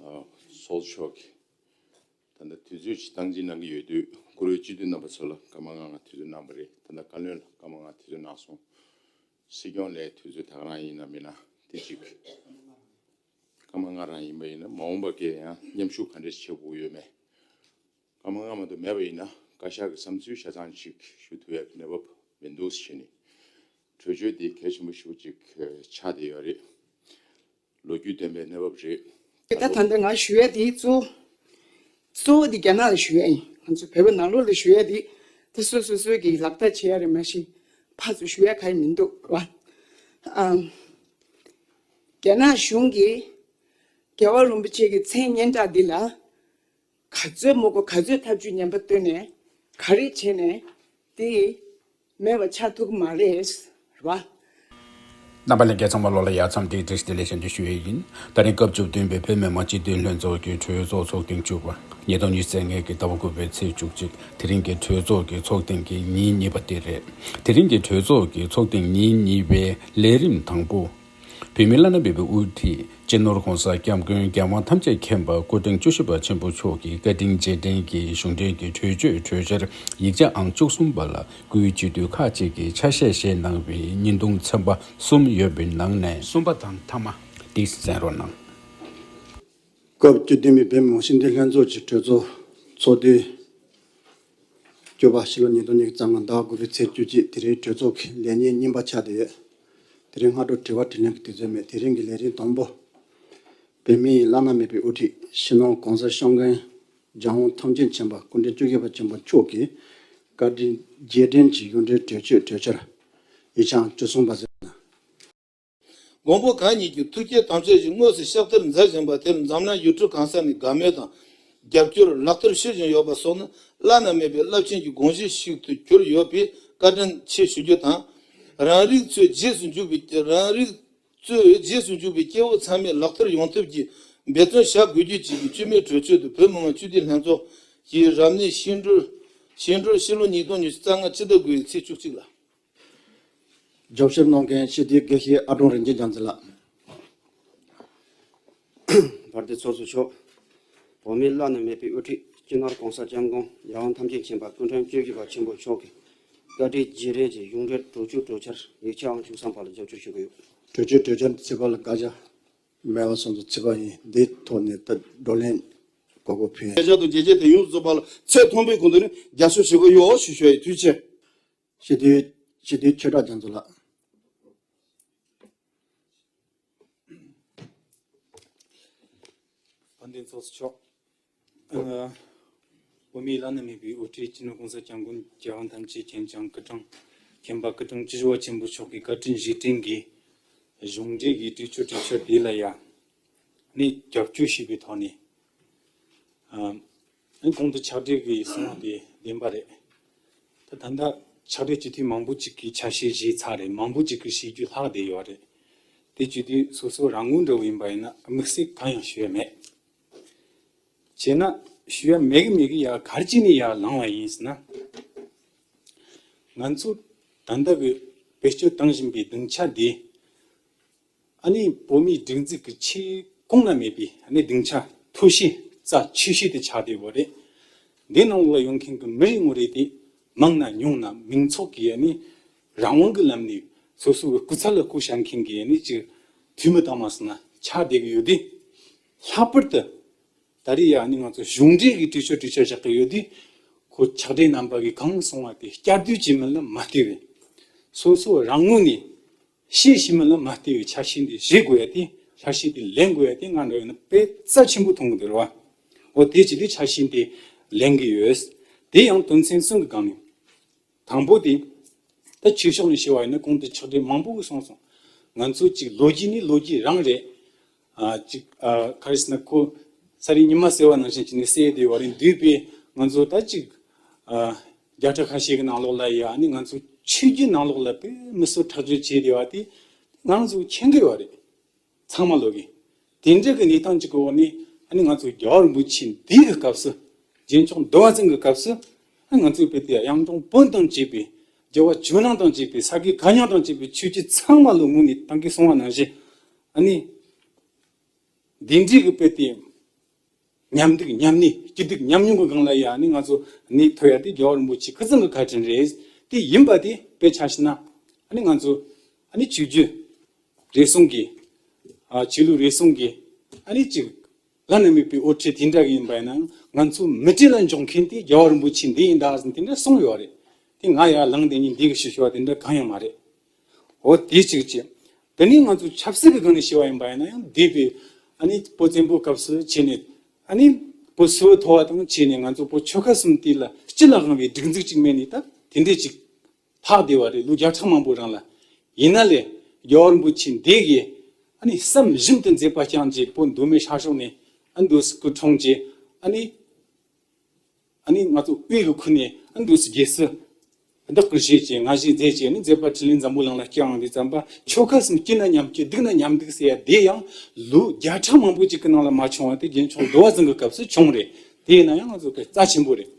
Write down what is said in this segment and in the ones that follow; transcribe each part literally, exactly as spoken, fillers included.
ཚོགས་གཙོ་མཆོག་གིས་ད་ལྟ་དུས་ཚོད་ཅིག་སྟངས་འཛིན་གནང་གི་ཡོད་དུས། བཀུར་འོས་སྤྱི་འཐུས་རྣམ་པ་ཚོ་ལ་སྐར་མ་ལྔ་ལྔ་དུས་ཚོད་གནང་བ་རེད། ད་ལྟ་བཀའ་བློན་ལ་སྐར་མ་ལྔ་དུས་ཚོད་གནང་སོང་། སྲིད་སྐྱོང་ལ་དུས་ཚོད་ད་ག་རང་ཡིན་ན་མིན་ན་དེ་གཅིག་སྐར་མ་ལྔ་རང་ཡིན་པ་ཡིན་ན། མ་འོངས་པ་གི་ཡང་མཉམ་ཞུགས་ག་འདྲས་བྱེད་དགོས་ཡོད་མེད། སྐར་མ་ལྔ་མ་གཏོགས་མེད་པ་ཡིན་ན། བཀའ་ཤག་གི་བསམ་ཚུལ་ཆ་ཚང་ཅིག་ཞུ་ཐུབ་ཡག་གི་གནས་བབ་མི་འདུག་ཟེར་ནས། གྲོས་ཆོད་འདི་གལ་ཆེན་པོ་ཞེ་པོ་ཅིག་ཆགས་བསྡད་ཡོད་རེད། ལོ་རྒྱུས་ལྡན་པའི་གནས་བབ་རེད། ད་ད་ལྟ་ང་ཞུ་ཡ་དེ་གཙོ་གཙོ་བོ་དེ་རྒྱ་ནག་ལ་ཞུ་ཡ་ཡིན། ང་ཚོ་བོད་པ་ནང་ལོགས་ལ་ཞུ་ཡ་དེ་ད་སོ་སོ་སོ་གི་ལག་བསྟར་བྱེད་ཡ་རེད། མ་གཞི་ཕར་ཚུར་ཞུ་ཡ་གང་ཡང་མི་འདུག་བ། ཨམ། རྒྱ་ནག་གཞུང་གིས་རྒྱལ་བ་རིན་པོ་ཆེ་གི་མཚན་སྙན་གྲགས་འདི་ལ་ག་ཚོད་མོ་གོ་ག་ཚོད་ཐབས་ཇུས་ངན་པ་བཏོན་ནས་ག་རེ་བྱས་ནས་དེ་མེད་པ་ཆགས་ཐུབ་ཀྱི་མ་རེད། རེད་བ། རྣམ་པ་ལྷན་རྒྱས་ཚང་མ་ལོ་ལ་ཡ་མཚམས་འདི་བསྒྲིགས་ཏེ་ལེགས་ཤོམ་དུ་ཞུ་ཡས་ཡིན། ད་རིང་སྐབས་བཅུ་བདུན་པའི་བོད་མི་མང་སྤྱི་འཐུས་ལྷན་ཚོགས་ཀྱི་གྲོས་ཚོགས་ཚོགས་ཐེངས་བཅུ་པ། ཉིས་སྟོང་ཉི་ཤུ་རྩ་ལྔ་གི་ཟླ་བ་དགུ་པའི་ཚེས་བཅུ་གཅིག་དེ་རིང་གི་གྲོས་ཚོགས་ཀྱི་ཚོགས་ཐེངས་ཀྱི་ཉིན་གཉིས་པ་དེ་རེད། དེ་རིང་གི་གྲོས་ཚོགས་ཀྱི་ཚོགས་ཐེངས་ཉིན་གཉིས་པའི་ལས་རིམ་དང་པོ། བོད་མིའི་བླ་ན་མེད་པའི་དབུ་ཁྲིད་སྤྱི་ནོར་༸གོང་ས་༸སྐྱབས་མགོན་རྒྱལ་དབང་ཐམས་ཅད་མཁྱེན་པ་སྐུ་ཕྲེང་བཅུ་བཞི་པ་ཆེན་པོ་མཆོག་གི་བཀའ་དྲིན་རྗེས་དྲན་གྱི་གཞུང་འབྲེལ་གྱི་གྲོས་ཆོད་གྲོས་འཆར་ཡིག་ཆ་ཨང་བཅུ་གསུམ་པ་ལ་སྐུའི་སྤྱི་འཐུས་ཁག་ཅིག་གིས་ཆ་ཤས་བཞེས་གནང་བའི་བརྙན་ཐུང་ཚན་པ་གསུམ་ཡོད་པའི་ནང་ནས། གསུམ་པ་དང་མཐའ་མ་དེ་གསན་རོགས་གནང་། སྐབས་བཅུ་བདུན་པའི་བོད་མི་མང་སྤྱི་འཐུས་ལྷན་ཚོགས་ཀྱི་གྲོས་ཚོགས་ཚོགས་དུས་བཅུ་པ། ཕྱི་ལོ་ཉིས་སྟོང་ཉི་ཤུ་རྩ་ལྔ་ཟླ་བ་དགུ་པའི་ཚེས་བཅུ་གཅིག་དེ་རིང་གྲོས་ཚོགས་ཀྱི་ལས་ཉིན་གཉིས་པ་ཆགས་བསྡད་ཡོད། དེ་རིང་སྔ་དྲོ་དྲི་བ་དྲིས་ལན་གྱི་དུས་ཚོད་མེད། དེ་རིང་གི་ལས་རིམ་དང་པོ། བོད་མིའི་བླ་ན་མེད་པའི་དབུ་ཁྲིད་སྤྱི་ནོར་༸གོང་ས་༸སྐྱབས་མགོན་རྒྱལ་དབང་ཐམས་ཅད་མཁྱེན་པ་སྐུ་ཕྲེང་བཅུ་བཞི་པ་ཆེན་པོ་མཆོག་གི་བཀའ་དྲིན་རྗེས་དྲན་གྱི་གཞུང་འབྲེལ་གྲོས་ཆོད་གྲོས་འཆར་ཡིག་ཆ་ཨང་བཅུ་གསུམ་པ་ཟེར་ན། མགོན་པོ་གང་ཉིད་ཀྱི་ཐུགས་བསྐྱེད་དམ་བཅའ་བཞིན་དངོས་སུ་ཕྱག་བསྟར་མཛད་བཞིན་པ་དེར་འཛམ་གླིང་ཡུལ་གྲུ་གང་ས་ནས་དགའ་མོས་དང་རྒྱབ་སྐྱོར་ལག་བསྟར་ཞུ་བཞིན་ཡོད་པ་སོགས་ནི་བླ་ན་མེད་པའི་རླབས་ཆེན་གྱི་དགོངས་གཞི་ཞིག་ཏུ་གྱུར་ཡོད་པས་བཀའ་དྲིན་ཆེ་ཞུ་རྒྱུ་དང་། རང་རིགས་གཙོས་རྗེས་སུ་འཇུག་པའི། རང་རིགས་གཙོས་རྗེས་སུ་འཇུག་པའི་སྐྱེ་བོ་ཚང་མས་ལག་བསྟར་ཡོང་ཐབས་ཀྱི་འབད་བརྩོན་བྱ་དགོས་རྒྱུ་བཅས་ཀྱི་བཅོས་མའི་གྲོས་ཆོད་དུ་བོད་མི་མང་སྤྱི་འཐུས་ལྷན་ཚོགས་ཀྱི་རབ་གནས་ཤིང་སྦྲུལ་ཤིང་སྦྲུལ་ཕྱི་ལོ་ཉིས་སྟོང་ཉི་ཤུ་རྩ་ལྔ་ཕྱི་ཟླ་དགུ་པའི་ཚེས་བཅུ་གཅིག་ལ། རྒྱབ་སྐྱོར་གནང་མཁན་སྤྱི་འཐུས་དགེ་བཤེས་ཨ་ཀྲུང་རིན་ཆེན་རྒྱ་མཚོ་ལགས། བར་དུ་ཚོགས་གཙོ་མཆོག་བོད་མིའི་བླ་ན་མེད་པའི་དབུ་ཁྲིད་སྤྱི་ནོར་༸གོང་ས་༸སྐྱབས་མགོན་རྒྱལ་དབང་ཐམས་ཅད་མཁྱེན་པ་སྐུ་ཕྲེང་བཅུ་བཞི་པ་ཆེན་པོ་མཆོག་གི་བཀའ་དྲིན་རྗེས་དྲན་གྱི་གཞུང་འབྲེལ་གྲོས་ཆོད་གྲོས་འཆར་ཡིག་ཆ་ཨང་བཅུ་གསུམ་པ་ལ་རྒྱབ་སྐྱོར་ཞུ་གི་ཡོད། གྲོས་ཆོད་གྲོས་འཆར་ཚིག་པ་ལ་བཀའ་རྒྱ་མེད་པ་སོང་ཙང་ཚིག་པ་ཡིན། འདིའི་ཐོག་ནས་ད་བགྲོ་གླེང་གོ་སྐབས་ཕུལ། བརྒྱ་ཆ་དང་བརྒྱད་བརྒྱ་དེ་ཡོངས་སུ་རྫོགས་པ་ལ་ཚད་མཐོན་པོའི་གོང་དུ་ནས་རྒྱབ་སྐྱོར་ཞུ་གི་ཡོད་ཞུ་ཞུ་ཡི། ཐུགས་རྗེ་ཆེ། སྤྱི་འཐུས་སྤྱི་འཐུས་ཆོས་གྲགས་རྒྱ་མཚོ་ལགས། དཔལ་ལྡན་ཚོགས་གཙོ་མཆོག་ཨ། བོད་མིའི་བླ་ན་མེད་པའི་དབུ་ཁྲིད་སྤྱི་ནོར་༸གོང་ས་༸སྐྱབས་མགོན་རྒྱལ་དབང་ཐམས་ཅད་མཁྱེན་ཅིང་སྐུ་ཕྲེང་མཁྱེན་པ་སྐུ་ཕྲེང་བཅུ་བཞི་པ་ཆེན་པོ་མཆོག་གི་བཀའ་དྲིན་རྗེས་དྲན་གྱི་གཞུང་འབྲེལ་གྱི་གྲོས་ཆོད་གྲོས་འཆར་དེ་ལ་ཡང་ནས་རྒྱབ་སྐྱོར་ཞུས་པའི་ཐོག་ནས། ཨ། གོང་དུ་ཕྱག་བྲིས་ཀྱི་གསུང་བ་དེ་བདེན་པ་རེད། ད་ད་ལྟ་ཕྱག་བྲིས་སྤྱི་འཐུས་མང་པོ་ཅིག་གིས་ཆ་ཤས་བཞེས་ཚར་རེད། མང་པོ་ཅིག་གིས་བཞེས་རྒྱུ་ལྷག་བསྡད་ཡོད་རེད། དེ་བྱས་དུས་སོ་སོ་རང་ངོས་འདྲ་བོ་ཡིན་པ་ཡིན་ན་དམིགས་བསལ་གང་ཡང་ཞུ་ཡ་མེད། བྱས་ན་ཞུ་ཡ་མེད་གི་མེད་གི་ཡ་ག་རེ་བྱས་ནས་ཡར་ལངས་པ་ཡིན་ཟེར་ན། ང་ཚོ་ད་ལྟ་གི་བེད་སྤྱོད་བཏང་བཞིན་པའི་སྡིངས་ཆ་འདི། ཨ་ནི་བོད་མིའི་སྒྲིག་འཛུགས་ཀྱི་ཆེས་གོང་ན་མེད་པའི་ཨ་ནི་སྡིངས་ཆ་མཐོ་ཤོས་རྩ་ཆེ་ཤོས་དེ་ཆགས་བསྡད་ཡོད་རེད། འདི་ནང་ལ་ཡོང་མཁན་གྱི་མི་རེ་ངོ་རེ་དེ་མང་ན་ཉུང་ན་མིང་ཚོགས་ཀྱི་ཨ་ནི་རང་དབང་གི་ལམ་ནས་སོ་སོ་གི་སྐུ་ཚབ་ལ་བསྐོ་བཞག་མཁན་གྱི་ཨ་ནི་ཅིག་འཐུས་མི་དང་མ་སོང་ན་ཆགས་བསྡད་ཀྱི་ཡོད་དེ། ལྷག་པར་དུ་ད་རེས་ཡ་ཨ་ནི་ང་ཚོ་གཞུང་འབྲེལ་གྱི་གྲོས་ཆོད་གྲོས་འཆར་བཞག་གི་ཡོད་དེ། ཁོ་ཕྱག་སྦྲེལ་རྣམ་པ་གིས་གང་གསུང་བ་དེ་བསྐྱར་ཟློས་བྱེད་མིན་ལ་མ་ལྟོས་པའི་སོ་སོ་རང་ངོས་ནས། ཤེས་ཤེས་མིན་ལ་མ་ལྟོས་པའི་ཆ་ཤས་འདི་བཞེས་དགོས་ཡ་དེ། ཆ་ཤས་དེ་ལེན་དགོས་ཡ་དེ་ང་འདྲ་ཡིན་ན་དཔེ་རྩ་ཆེན་པོ་མཐོང་གི་འདུག་རེད་བ། འོ་དེ་བྱས་དུས་ཆ་ཤས་དེ་ལེན་གི་ཡོད། དེ་ཡང་དོན་ཚན་གསུམ་གྱི་སྒང་ནས། དང་པོ་དེ། ད་ཆོས་ཕྱོགས་ནས་བཤད་པ་ཡིན་ན་གོང་དུ་ཕྱག་སྦྲེལ་མང་པོ་གིས་གསུངས་སོང་། ང་ཚོ་གཅིག་ལོ་རྒྱུས་ནི་ལོ་རྒྱུས་རང་རེད། ཨ་གཅིག་ཨ་ག་རེ་ཟེར་ན་ཁོ་ས་རི་ཉི་མ་ཟེར་བ་ནང་བཞིན་བྱས་ནས་གསལ་བསྡད་པ་རེད། འདུས་པའི་ང་ཚོ་ད་གཅིག་ཨ་བརྒྱ་ཕྲག་ཁ་ཤས་ཀྱི་ནང་ལོགས་ལ་ཡ་ཨ་ནི་ང་ཚོ་ཆོས་བརྒྱུད་ནང་ལོགས་ལ་དཔེ་མི་སྲིད་ཁྲག་སྦྱོར་བྱས་བསྡད་པ་དེ་ང་རང་ཚོ་མཁྱེན་གྱི་ཡོད་རེད། ཚང་མ་ལོག་གི། དེ་འདྲ་གི་གནས་སྟངས་གཅིག་གི་འོག་ནས་ཨ་ནི་ང་ཚོ་རྒྱལ་བ་རིན་པོ་ཆེ་འདས་པའི་སྐབས་སུ། རྗེས་ཕྱོགས་འདུལ་བ་འཛིན་གྱི་སྐབས་སུ། ཨ་ང་ཚོའི་དཔེ་དེ་གཡུང་དྲུང་བོན་དང་བཅས་པའི། རྒྱལ་བ་ཇོ་ནང་དང་བཅས་པའི་ས་དགེ་བཀའ་རྙིང་དང་བཅས་པའི་ཆོས་བརྒྱུད་ཚང་མ་ལོ་ངོ་ནས་ད་གིན་གསུང་བ་ནང་བཞིན། ཨ་ནི། འདི་འདྲའི་གི་དཔེ་དེ་ མཉམ་འདུག་མཉམ་གནས་སྐྱིད་སྡུག་མཉམ་མྱོང་གི་སྒང་ལ་ཡ་ཨ་ནི་ང་ཚོ་གནས་ཐུབ་ཡ་དེ་རྒྱལ་བ་རིན་པོ་ཆེ་སྐུ་ཚང་གི་ཁ་བྲལ་རེད། དེ་ཡིན་པ་དེ་དཔེ་ཆ་བཞག་ན་ཨ་ནི་ང་ཚོ་ཨ་ནི་ཆོས་བརྒྱུད་རེ་ཟུང་གི་ཨ་ཆོས་ལུགས་རེ་ཟུང་གི་ཨ་ནི་ཅིག་བླ་ན་མེད་པའི་དབུ་ཁྲིད་དེ་འདྲ་ཡིན་པ་ཡིན་ན་ང་ཚོ་མི་གྲལ་ལ་འཇོག་མཁན་དེ་རྒྱལ་བ་རིན་པོ་ཆེ་འདི་ཡིན་ད་ཟེར་དེ་འདྲ་གསུངས་ཡོད་རེད། དེ་ང་ཡར་ལངས་དེ་ཉིད་འདི་གི་ཞུ་ཞུ་བ་དེ་འདྲ་གང་ཡང་མ་རེད། འོ་དེ་གཅིག་བྱས། དེ་ནས་ང་ཚོ་ཆབ་སྲིད་ཀྱི་སྒང་ནས་བཤད་པ་ཡིན་པ་ཡིན་ན་ཡང་འདས་པའི་ཨ་ནི་བོད་བཙན་པོའི་སྐབས་སུ་བྱས་ནས་ཨ་ནི་བོད་སིལ་བུར་ཐོར་བ་དང་བྱས་ནས་ང་ཚོ་བོད་ཆོལ་ཁ་གསུམ་དེ་ལ་སྤྱི་ལ་དབང་བའི་སྒྲིག་འཛུགས་གཅིག་མེད་ནས་ད་དེ་འདྲས་ཅིག་ལྷག་བསྡད་པ་རེད། ལོ་བརྒྱ་ཕྲག་མང་པོ་རིང་ལ། ཡིན་ན་ལས་རྒྱལ་བ་རིན་པོ་ཆེ་འདི་གིས་ཨ་ནི་བསམ་བཞིན་དུ་མཛད་པ་བསྐྱངས་རྗེས་བོད་མདོ་སྨད་ཤར་ཕྱོགས་ནས་ཨ་མདོ་སི་སྐུ་འཁྲུངས་རྗེས་ཨ་ནི། ཨ་ནི་ང་ཚོ་དབུས་ཀྱི་ཁུལ་ནས་ཨ་མདོ་སི་རྒྱལ་སྲིད་བདག་གིར་བཞེས་བྱས་ང་བཞེས་མཛད་བྱས་ནི་མཛད་པ་འཕྲིན་ལས་འཛམ་བུ་གླིང་ལ་བསྐྱངས་དུས་ཙམ་པ་ཆོལ་ཁ་གསུམ་སྐྱིད་ན་མཉམ་སྐྱིད་སྡུག་ན་མཉམ་སྡུག་ཟེར་ཡ་དེ་ཡང་ལོ་བརྒྱ་ཕྲག་མང་པོ་ཅིག་གི་ནང་ལ་མ་བྱུང་བ་དེ་རྒྱལ་མཆོག་འདུལ་བ་བཙན་གྱི་སྐབས་སུ་བྱུང་རེད། དེ་ཡིན་ན་ཡང་ང་ཚོ་གི་རྩ་ཆེན་པོ་རེད།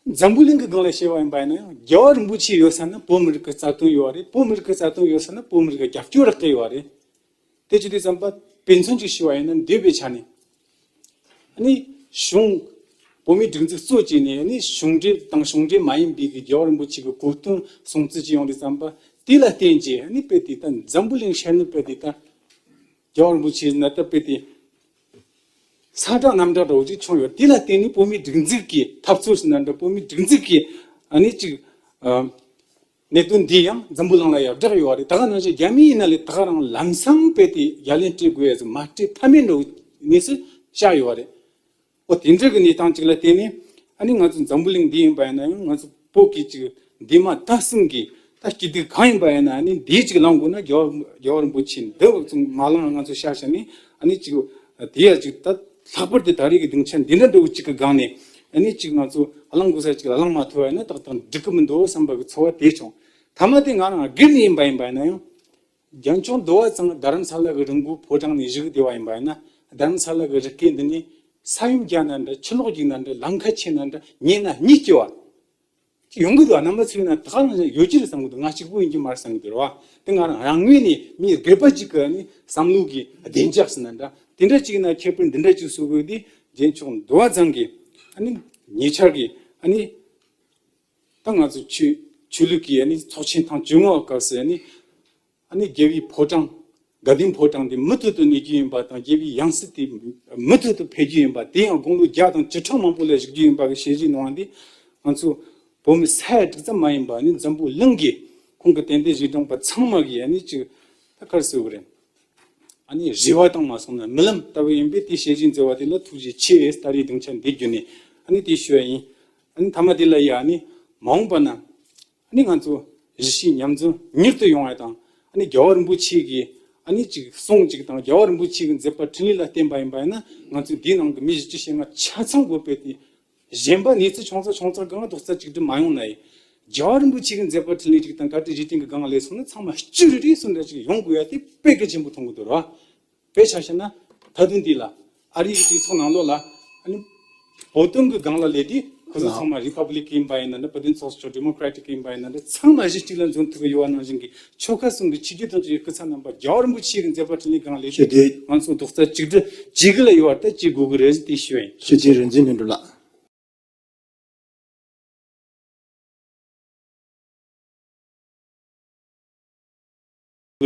འཛམ་བུ་གླིང་གི་སྒང་ལ་བཤད་པ་ཡིན་པ་ཡིན་ན་ཡང་རྒྱལ་བ་རིན་པོ་ཆེ་ཡོད་ས་ན་བོད་མི་རིགས་ཀྱི་རྩ་དོན་ཡོད་རེད། བོད་མི་རིགས་ཀྱི་རྩ་དོན་ཡོད་ས་ན་བོད་མི་རིགས་ཀྱི་རྒྱབ་སྐྱོར་རག་གི་ཡོད་རེད། དེ་བྱེད་དུས་ཙམ་པ་དཔེ་མཚོན་ཅིག་ཞུ་བ་ཡིན་ན་འདས་པའི་ཆ་ནས་ཨ་ནི་གཞུང་བོད་མིའི་སྒྲིག་འཛུགས་གཙོ་བྱས་ནས་ཨ་ནི་གཞུང་འབྲེལ་དང་གཞུང་འབྲེལ་མ་ཡིན་པའི་གི་རྒྱལ་བ་རིན་པོ་ཆེ་གི་གོ་སྟོན་སྲུང་བརྩི་ཅིག་ཡོང་དུས་ཙམ་པ་དེ་ལ་བརྟེན་བྱས་ཨ་ནི་དཔེ་དེ་ལྟ་འཛམ་བུ་གླིང་ཤར་ནུབ་དཔེ་དེ་ལྟ་རྒྱལ་བ་རིན་པོ་ཆེ་ན་ད་དཔེ་དེ། ས་གྲངས་རྣམ་གྲངས་འདྲ་བོ་ཅིག་བྱུང་ཡོད། དེ་ལ་བརྟེན་ནས་བོད་མིའི་སྒྲིག་འཛུགས་ཀྱི་འཐབ་རྩོད་ཟེར་ན་འདྲ་བོད་མིའི་སྒྲིག་འཛུགས་ཀྱི་ཨ་ནི་ཅིག་ཨ་གནད་དོན་འདི་ཡང་འཛམ་བུ་གླིང་ལ་ཡང་བསྒྲགས་ཡོད་རེད། ད་ག་ནང་བཞིན་རྒྱ་མི་ཡིན་ན་ལས་ད་ག་རང་ལམ་སང་དཔེ་དེ་ཡ་ལན་སྤྲད་དགོས་ཡ་ཟེར་མ་སྤྲད་ཕ་མེས་འགྲོ་གནས་སུ་བཞག་ཡོད་རེད། ཨོ་དེ་འདྲ་གི་གནས་སྟངས་ཅིག་ལ་བརྟེན་ནས་ཨ་ནི་ང་ཚོ་འཛམ་བུ་གླིང་འདི་ཡིན་པ་ཡིན་ན་ཡང་ང་ཚོ་བོད་ཀྱི་ཅིག་འདས་མ་ད་གསུམ་གྱི་ད་སྐྱིད་སྡུག་གང་ཡིན་པ་ཡིན་ན་ཨ་ནི་འདིའི་ཅིག་ལངས་དགོས་ན་རྒྱལ་བ་རྒྱལ་བ་རིན་པོ་ཆེ་འདི་བ་ཚོ་མ་ལངས་ང་ཚོ་ཤ་ཤ་ནི་ཨ་ནི་ཅིག་དེ་ཡ་ཅིག་ད་ལྷག་པར་དུ་ད་རེས་ཀྱི་སྡིངས་ཆ་འདི་འདྲ་འདྲ་བོ་ཅིག་གི་སྒང་ནས་ཨ་ནི་ཅིག་ང་ཚོ་ལངས་དགོས་ས་ཅིག་ལ་ལངས་མ་ཐུབ་པ་ཡིན་ན་ཏག་ཏག་འགྲིག་གི་མི་འདུག་བསམ་པ་གི་ཚོར་བ་དེ་བྱུང་། མཐའ་མ་དེ་ང་རང་སྒེར་ནས་ཡིན་པ་ཡིན་པ་ཡིན་ན་ཡང་། རྒྱལ་མཆོག་འདུལ་བ་ཚང་རྡ་རམ་ས་ལ་གི་རི་མགོའི་ཕོ་བྲང་ནས་བཞུགས་བསྡད་པ་ཡིན་པ་ཡིན་ན་རྡ་རམ་ས་ལ་གི་རི་སྐེད་འདི་ནས་ས་ཡོམ་རྒྱག་ན་འདྲ་ཆུ་ལོག་རྒྱུག་ན་འདྲ་ལམ་ཁ་ཕྱེ་ན་འདྲ་ཉེ་ན་གཉིད་སྐྱོ་བ་ཅིག་ཡོང་གི་འདུག་རྣམ་པ་ཚོས་ན་ད་ག་རང་ཡོད་ཀྱི་རེད་བསམ་གི་འདུག་ང་གཅིག་པུ་ཡིན་གྱི་མ་རེད་བསམ་གི་འདུག་རེད་བ། དེ་ང་རང་རང་ངོས་ནས་མི་སྒེར་པ་གཅིག་གི་ནི་བསམ་བློ་གི་བདེ་འཇགས་ཟེར་ན་འདྲ་དེ་འདྲ་གཅིག་ན་ཁྱད་པར་འདི་འདྲ་གཅིག་བཟོ་དགོས་དེ་རྒྱལ་མཆོག་འདུལ་བ་ཚང་གི་ཨ་ནི་ཉེ་ཆར་གི་ཨ་ནི། ད་ང་ཚོ་ཆོས་ཆོས་ལུགས་ཀྱི་ཨ་ནི་ཚོགས་ཆེན་ཐེངས་བཅོ་ལྔ་བ་སྐབས་སུ་ཨ་ནི་ཨ་ནི་རྒྱལ་བའི་ཕོ་བྲང་དགའ་ལྡན་ཕོ་བྲང་དེ་མུ་མཐུད་དུ་གནས་རྒྱུ་ཡིན་པ་དང་རྒྱལ་བའི་ཡང་སྲིད་དེ་མུ་མཐུད་དུ་འཕེལ་རྒྱུ་ཡིན་པ་དེ་ཡང་དགུང་ལོ་བརྒྱ་དང་བཅུ་ཕྲག་མང་པོ་ལ་བཞུགས་རྒྱུ་ཡིན་པ་གི་བཤད་གཞི་གནང་བ་འདི་ང་ཚོ་བོད་མི་ས་ཡ་དྲུག་ཙམ་མ་ཡིན་པ་ཨ་ནི་འཛམ་བུ་གླིང་གི་ཁོང་གི་དད་ལྡན་རྗེས་འབྲང་པ་ཚང་མ་གིས་ཨ་ནི་ཅིག་ད་ག་རེ་ཟེར་དགོས་རེད། ཨ་ནི་རེ་བ་དང་མ་སོང་ན་རྨི་ལམ་ལྟ་བུ་ཡིན་པས་དེ་བཤད་གཞི་མཛད་པ་དེ་ལ་ཐུགས་རྗེ་ཆེ་ཟེར་ད་རེས་སྡིངས་ཆ་འདི་བརྒྱུད་ནས་ཨ་ནི་དེ་ཞུ་བ་ཡིན། ཨ་ནི་མཐའ་མ་དེ་ལ་ཡ་ཨ་ནི་མ་འོངས་པ་ན་ཨ་ནི་ང་ཚོ་གཞིས་བྱེས་མཉམ་འཛོམས་མྱུར་དུ་ཡོང་བ་དང་ཨ་ནི་རྒྱལ་བ་རིན་པོ་ཆེ་གི་ཨ་ནི་ཅིག་གསུང་ཅིག་དང་རྒྱལ་བ་རིན་པོ་ཆེ་གི་མཛད་པ་འཕྲིན་ལས་ལ་བརྟེན་པ་ཡིན་པ་ཡིན་ན་ང་ཚོ་འདིའི་ནང་གི་མི་བཞི་བཅུ་ཞེ་ལྔ་ཆ་ཚང་དགོས་པས་དེ། གཞན་པ་གནས་ཚུལ་ཆུང་ཙག་ཆུང་ཙག་གང་རྡོག་རྩ་གཅིག་སྒྲིལ་མ་ཡོང་ན་ཡང་། རྒྱལ་བ་རིན་པོ་ཆེ་གི་མཛད་པ་འཕྲིན་ལས་གཅིག་དང་བཀའ་དྲིན་རྗེས་དྲན་གྱི་སྒང་ལས་སོང་ན་ཚང་མ་སྤྱི་རེ་རེ་སུ་འདྲ་ཅིག་ཡོང་དགོས་ཡ་དེ་དཔེ་གལ་ཆེན་པོ་མཐོང་གི་འདུག་ར། དཔེ་ཆ་བཞག་ན་ད་དུང་འདི་ལ་ཨ་རིའི་གྲོས་ཚོགས་ནང་ལོགས་ལ་ཨ་ནི་བོད་དོན་གྱི་སྒང་ལ་སླེབས་དུས་ཁོ་ཚོ་ཚང་མ་རི་ཕབ་ལིག་ཡིན་པ་ཡིན་ན་འདྲ་བོད་དོན་ཚོགས་གཙོ་ཌི་མོ་ཀྲ་ཊིག་ཡིན་པ་ཡིན་ན་འདྲ་ཚང་མ་གཞི་གཅིག་ལ་འཛོམས་ཐུབ་ཀྱི་ཡོད་པ་ནང་བཞིན་གྱི་ཆོལ་ཁ་གསུམ་གྱི་ཆིག་སྒྲིལ་དང་བཅས་པའི་སྐུ་ཚབ་རྣམ་པ་རྒྱལ་བ་རིན་པོ་ཆེ་གི་མཛད་པ་འཕྲིན་ལས་སྒང་ལས་ཞུ་དེ། ང་ཚོ་རྡོག་རྩ་གཅིག་སྒྲིལ་བྱེད་ཀྱི་ལ་ཡོད་པ་ལྟ་བྱེད་དགོས་ཀྱི་རེད་ཟེར་དེ་ཞུ་ཡིན། ཞུ་རྒྱུ་རིན་འཛིན་དོན་གྲུབ་ལགས།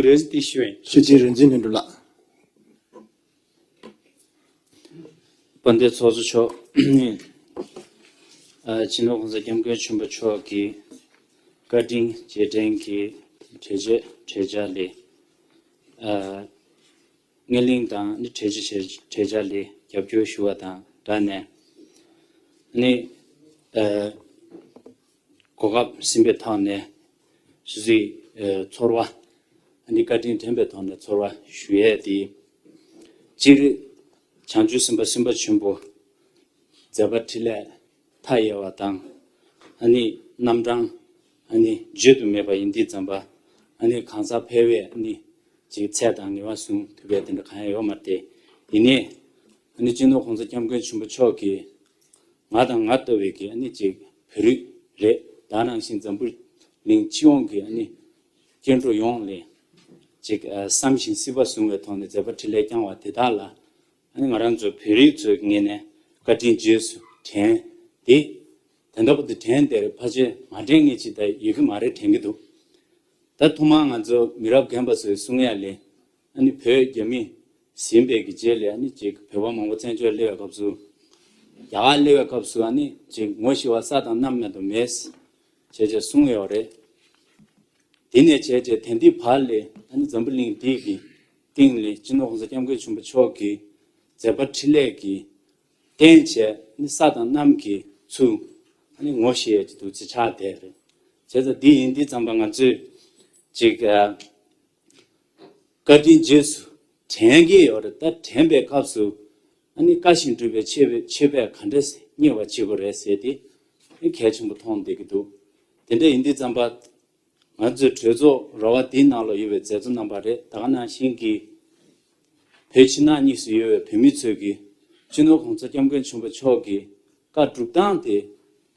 རེད་ཟེར་དེ་ཞུ་ཡིན། ཞུ་རྒྱུ་རིན་འཛིན་དོན་གྲུབ་ལགས། དཔལ་ལྡན་ཚོགས་གཙོ་མཆོག་ཨ། སྤྱི་ནོར་༸གོང་ས་༸སྐྱབས་མགོན་ཆེན་པོ་མཆོག་གི་བཀའ་དྲིན་རྗེས་དྲན་གྱི་གྲོས་ཆོད་གྲོས་འཆར་ལས། ཨ། སྣེ་ལེན་དང་ནི་གྲོས་ཆོད་གྲོས་འཆར་ལས་རྒྱབ་སྐྱོར་ཞུ་བ་དང་སྦྲགས་ནས། ནི། ཨ། གོ་སྐབས་ཟིན་པའི་ཐོག་ནས་སོ་སོའི་ཨ། ཚོར་བ། ཨ་ནི་བཀའ་དྲིན་དྲན་པའི་ཐོག་ནས་ཚོར་བ་ཞུ་ཡས་དེ། གཅིག་བྱང་ཆུབ་སེམས་དཔའ་སེམས་དཔའ་ཆེན་པོ་མཛད་པ་འཕྲིན་ལས་མཐའ་ཡས་པ་དང་། ཨ་ནི་རྣམ་གྲངས་ཨ་ནི་བརྗོད་དུ་མེད་པ་ཡིན་དུས་ཙམ་པ། ཨ་ནི་གང་ཟག་ཕལ་བས་ཨ་ནི་ཅིག་ཚད་དང་ངེས་པ་བཟུང་ཐུབ་པའི་དེ་འདྲ་གང་ཡང་ཡོད་མ་རེད་དེ། ཡིན་ནའི་ཨ་ནི་སྤྱི་ནོར་༸གོང་ས་༸སྐྱབས་མགོན་ཆེན་པོ་མཆོག་གིས། ང་དང་ང་ལྟ་བུའི་གི་ཨ་ནི་ཅིག་བོད་རིགས་རེད། ད་ནང་བཞིན་འཛམ་བུ་གླིང་སྤྱི་ཡོངས་ཀྱི་ཨ་ནི་སྐྱེ་འགྲོ་ཡོངས་ལ་ཅིག་ཨ། བསམ་ཤིང་སྲིད་པ་བཟུང་བའི་ཐོག་ནས་མཛད་པ་འཕྲིན་ལས་བསྐྱངས་པ་དེ་དག་ལ་ཨ་ནི་ང་རང་ཚོ་བོད་རིགས་ཚོའི་ངོས་ནས་ བཀའ་དྲིན་རྗེས་སུ་དྲན་ཏེ། དེ་འདྲ་པོ་དེ་དྲན་དེར་ཕལ་ཆེར་མ་དྲན་མཁན་ཅིག་ད་ཡོད་ཀྱི་མ་རེད་དྲན་གྱི་འདུག་ད་ཐོག་མར་ང་ཚོ་མི་རབས་རྒན་པ་ཚོའི་གསུང་ཡ་ལས། ཨ་ནི་བོད་རྒྱ་མི་ཟིན་པའི་གི་རྗེས་ལས་ཨ་ནི་ཅིག་བོད་པ་མང་པོ་བཙན་བྱོལ་སླེབས་པའི་སྐབས་སུ། རྒྱ་གར་སླེབས་པའི་སྐབས་སུ་ཨ་ནི་ཅིག་ངོ་ཤེས་པ་ས་དང་གནམ་མེད་དུ་མེད་བྱས་བྱས་གསུངས་ཡོད་རེད། དེ་ནས་བྱས་བྱས་དེང་དུས་བར་ལས་ཨ་ནི་འཛམ་བུ་གླིང་འདི་གི་སྟེང་ལས་སྤྱི་ནོར་གོང་ས་སྐྱབས་མགོན་ཆེན་པོ་མཆོག་གི་མཛད་པ་འཕྲིན་ལས་ཀྱི་རྟེན་བྱས་ནི་ས་དང་གནམ་གྱི་ཚུལ་ཨ་ནི་ངོ་ཤེས་ཀྱི་འདུག་ཚེ་ཆགས་བསྡད་རེད། བྱས་ཙང་འདི་ཡིན་འདི་ཙམ་པ་ང་ཚོས་ཅིག་ཨ། བཀའ་དྲིན་རྗེས་སུ་དྲན་གྱི་ཡོད་རེད། ད་དྲན་པའི་སྐབས་སུ་ཨ་ནི་བཀའ་བཞིན་སྒྲུབ་པའི་ཆོས་པའི་ཆོས་པས་ག་འདྲ་མཉེས་པ་བྱེད་དགོས་རེད་ཟེར་ཏེ་ཨ་ནི་གལ་ཆེན་པོ་མཐོང་བསྡད་ཀྱི་འདུག་དེ་འདྲ་ཡིན་དུས་ཙམ་པ་ང་ཚོའི་གྲོས་ཚོགས་ར་བ་འདིའི་ནང་ལ་ཡོད་པའི་མཛད་གཙོ་རྣམ་པ་རེད། ད་ག་ནང་བཞིན་གྱི་བོད་ཕྱི་ནང་གཉིས་སུ་ཡོད་པའི་བོད་མི་ཚོས་ཀྱི་སྤྱི་ནོར་གོང་ས་སྐྱབས་མགོན་ཆེན་པོ་མཆོག་གི་བཀའ་སྒྲུབ་སྟངས་དེ་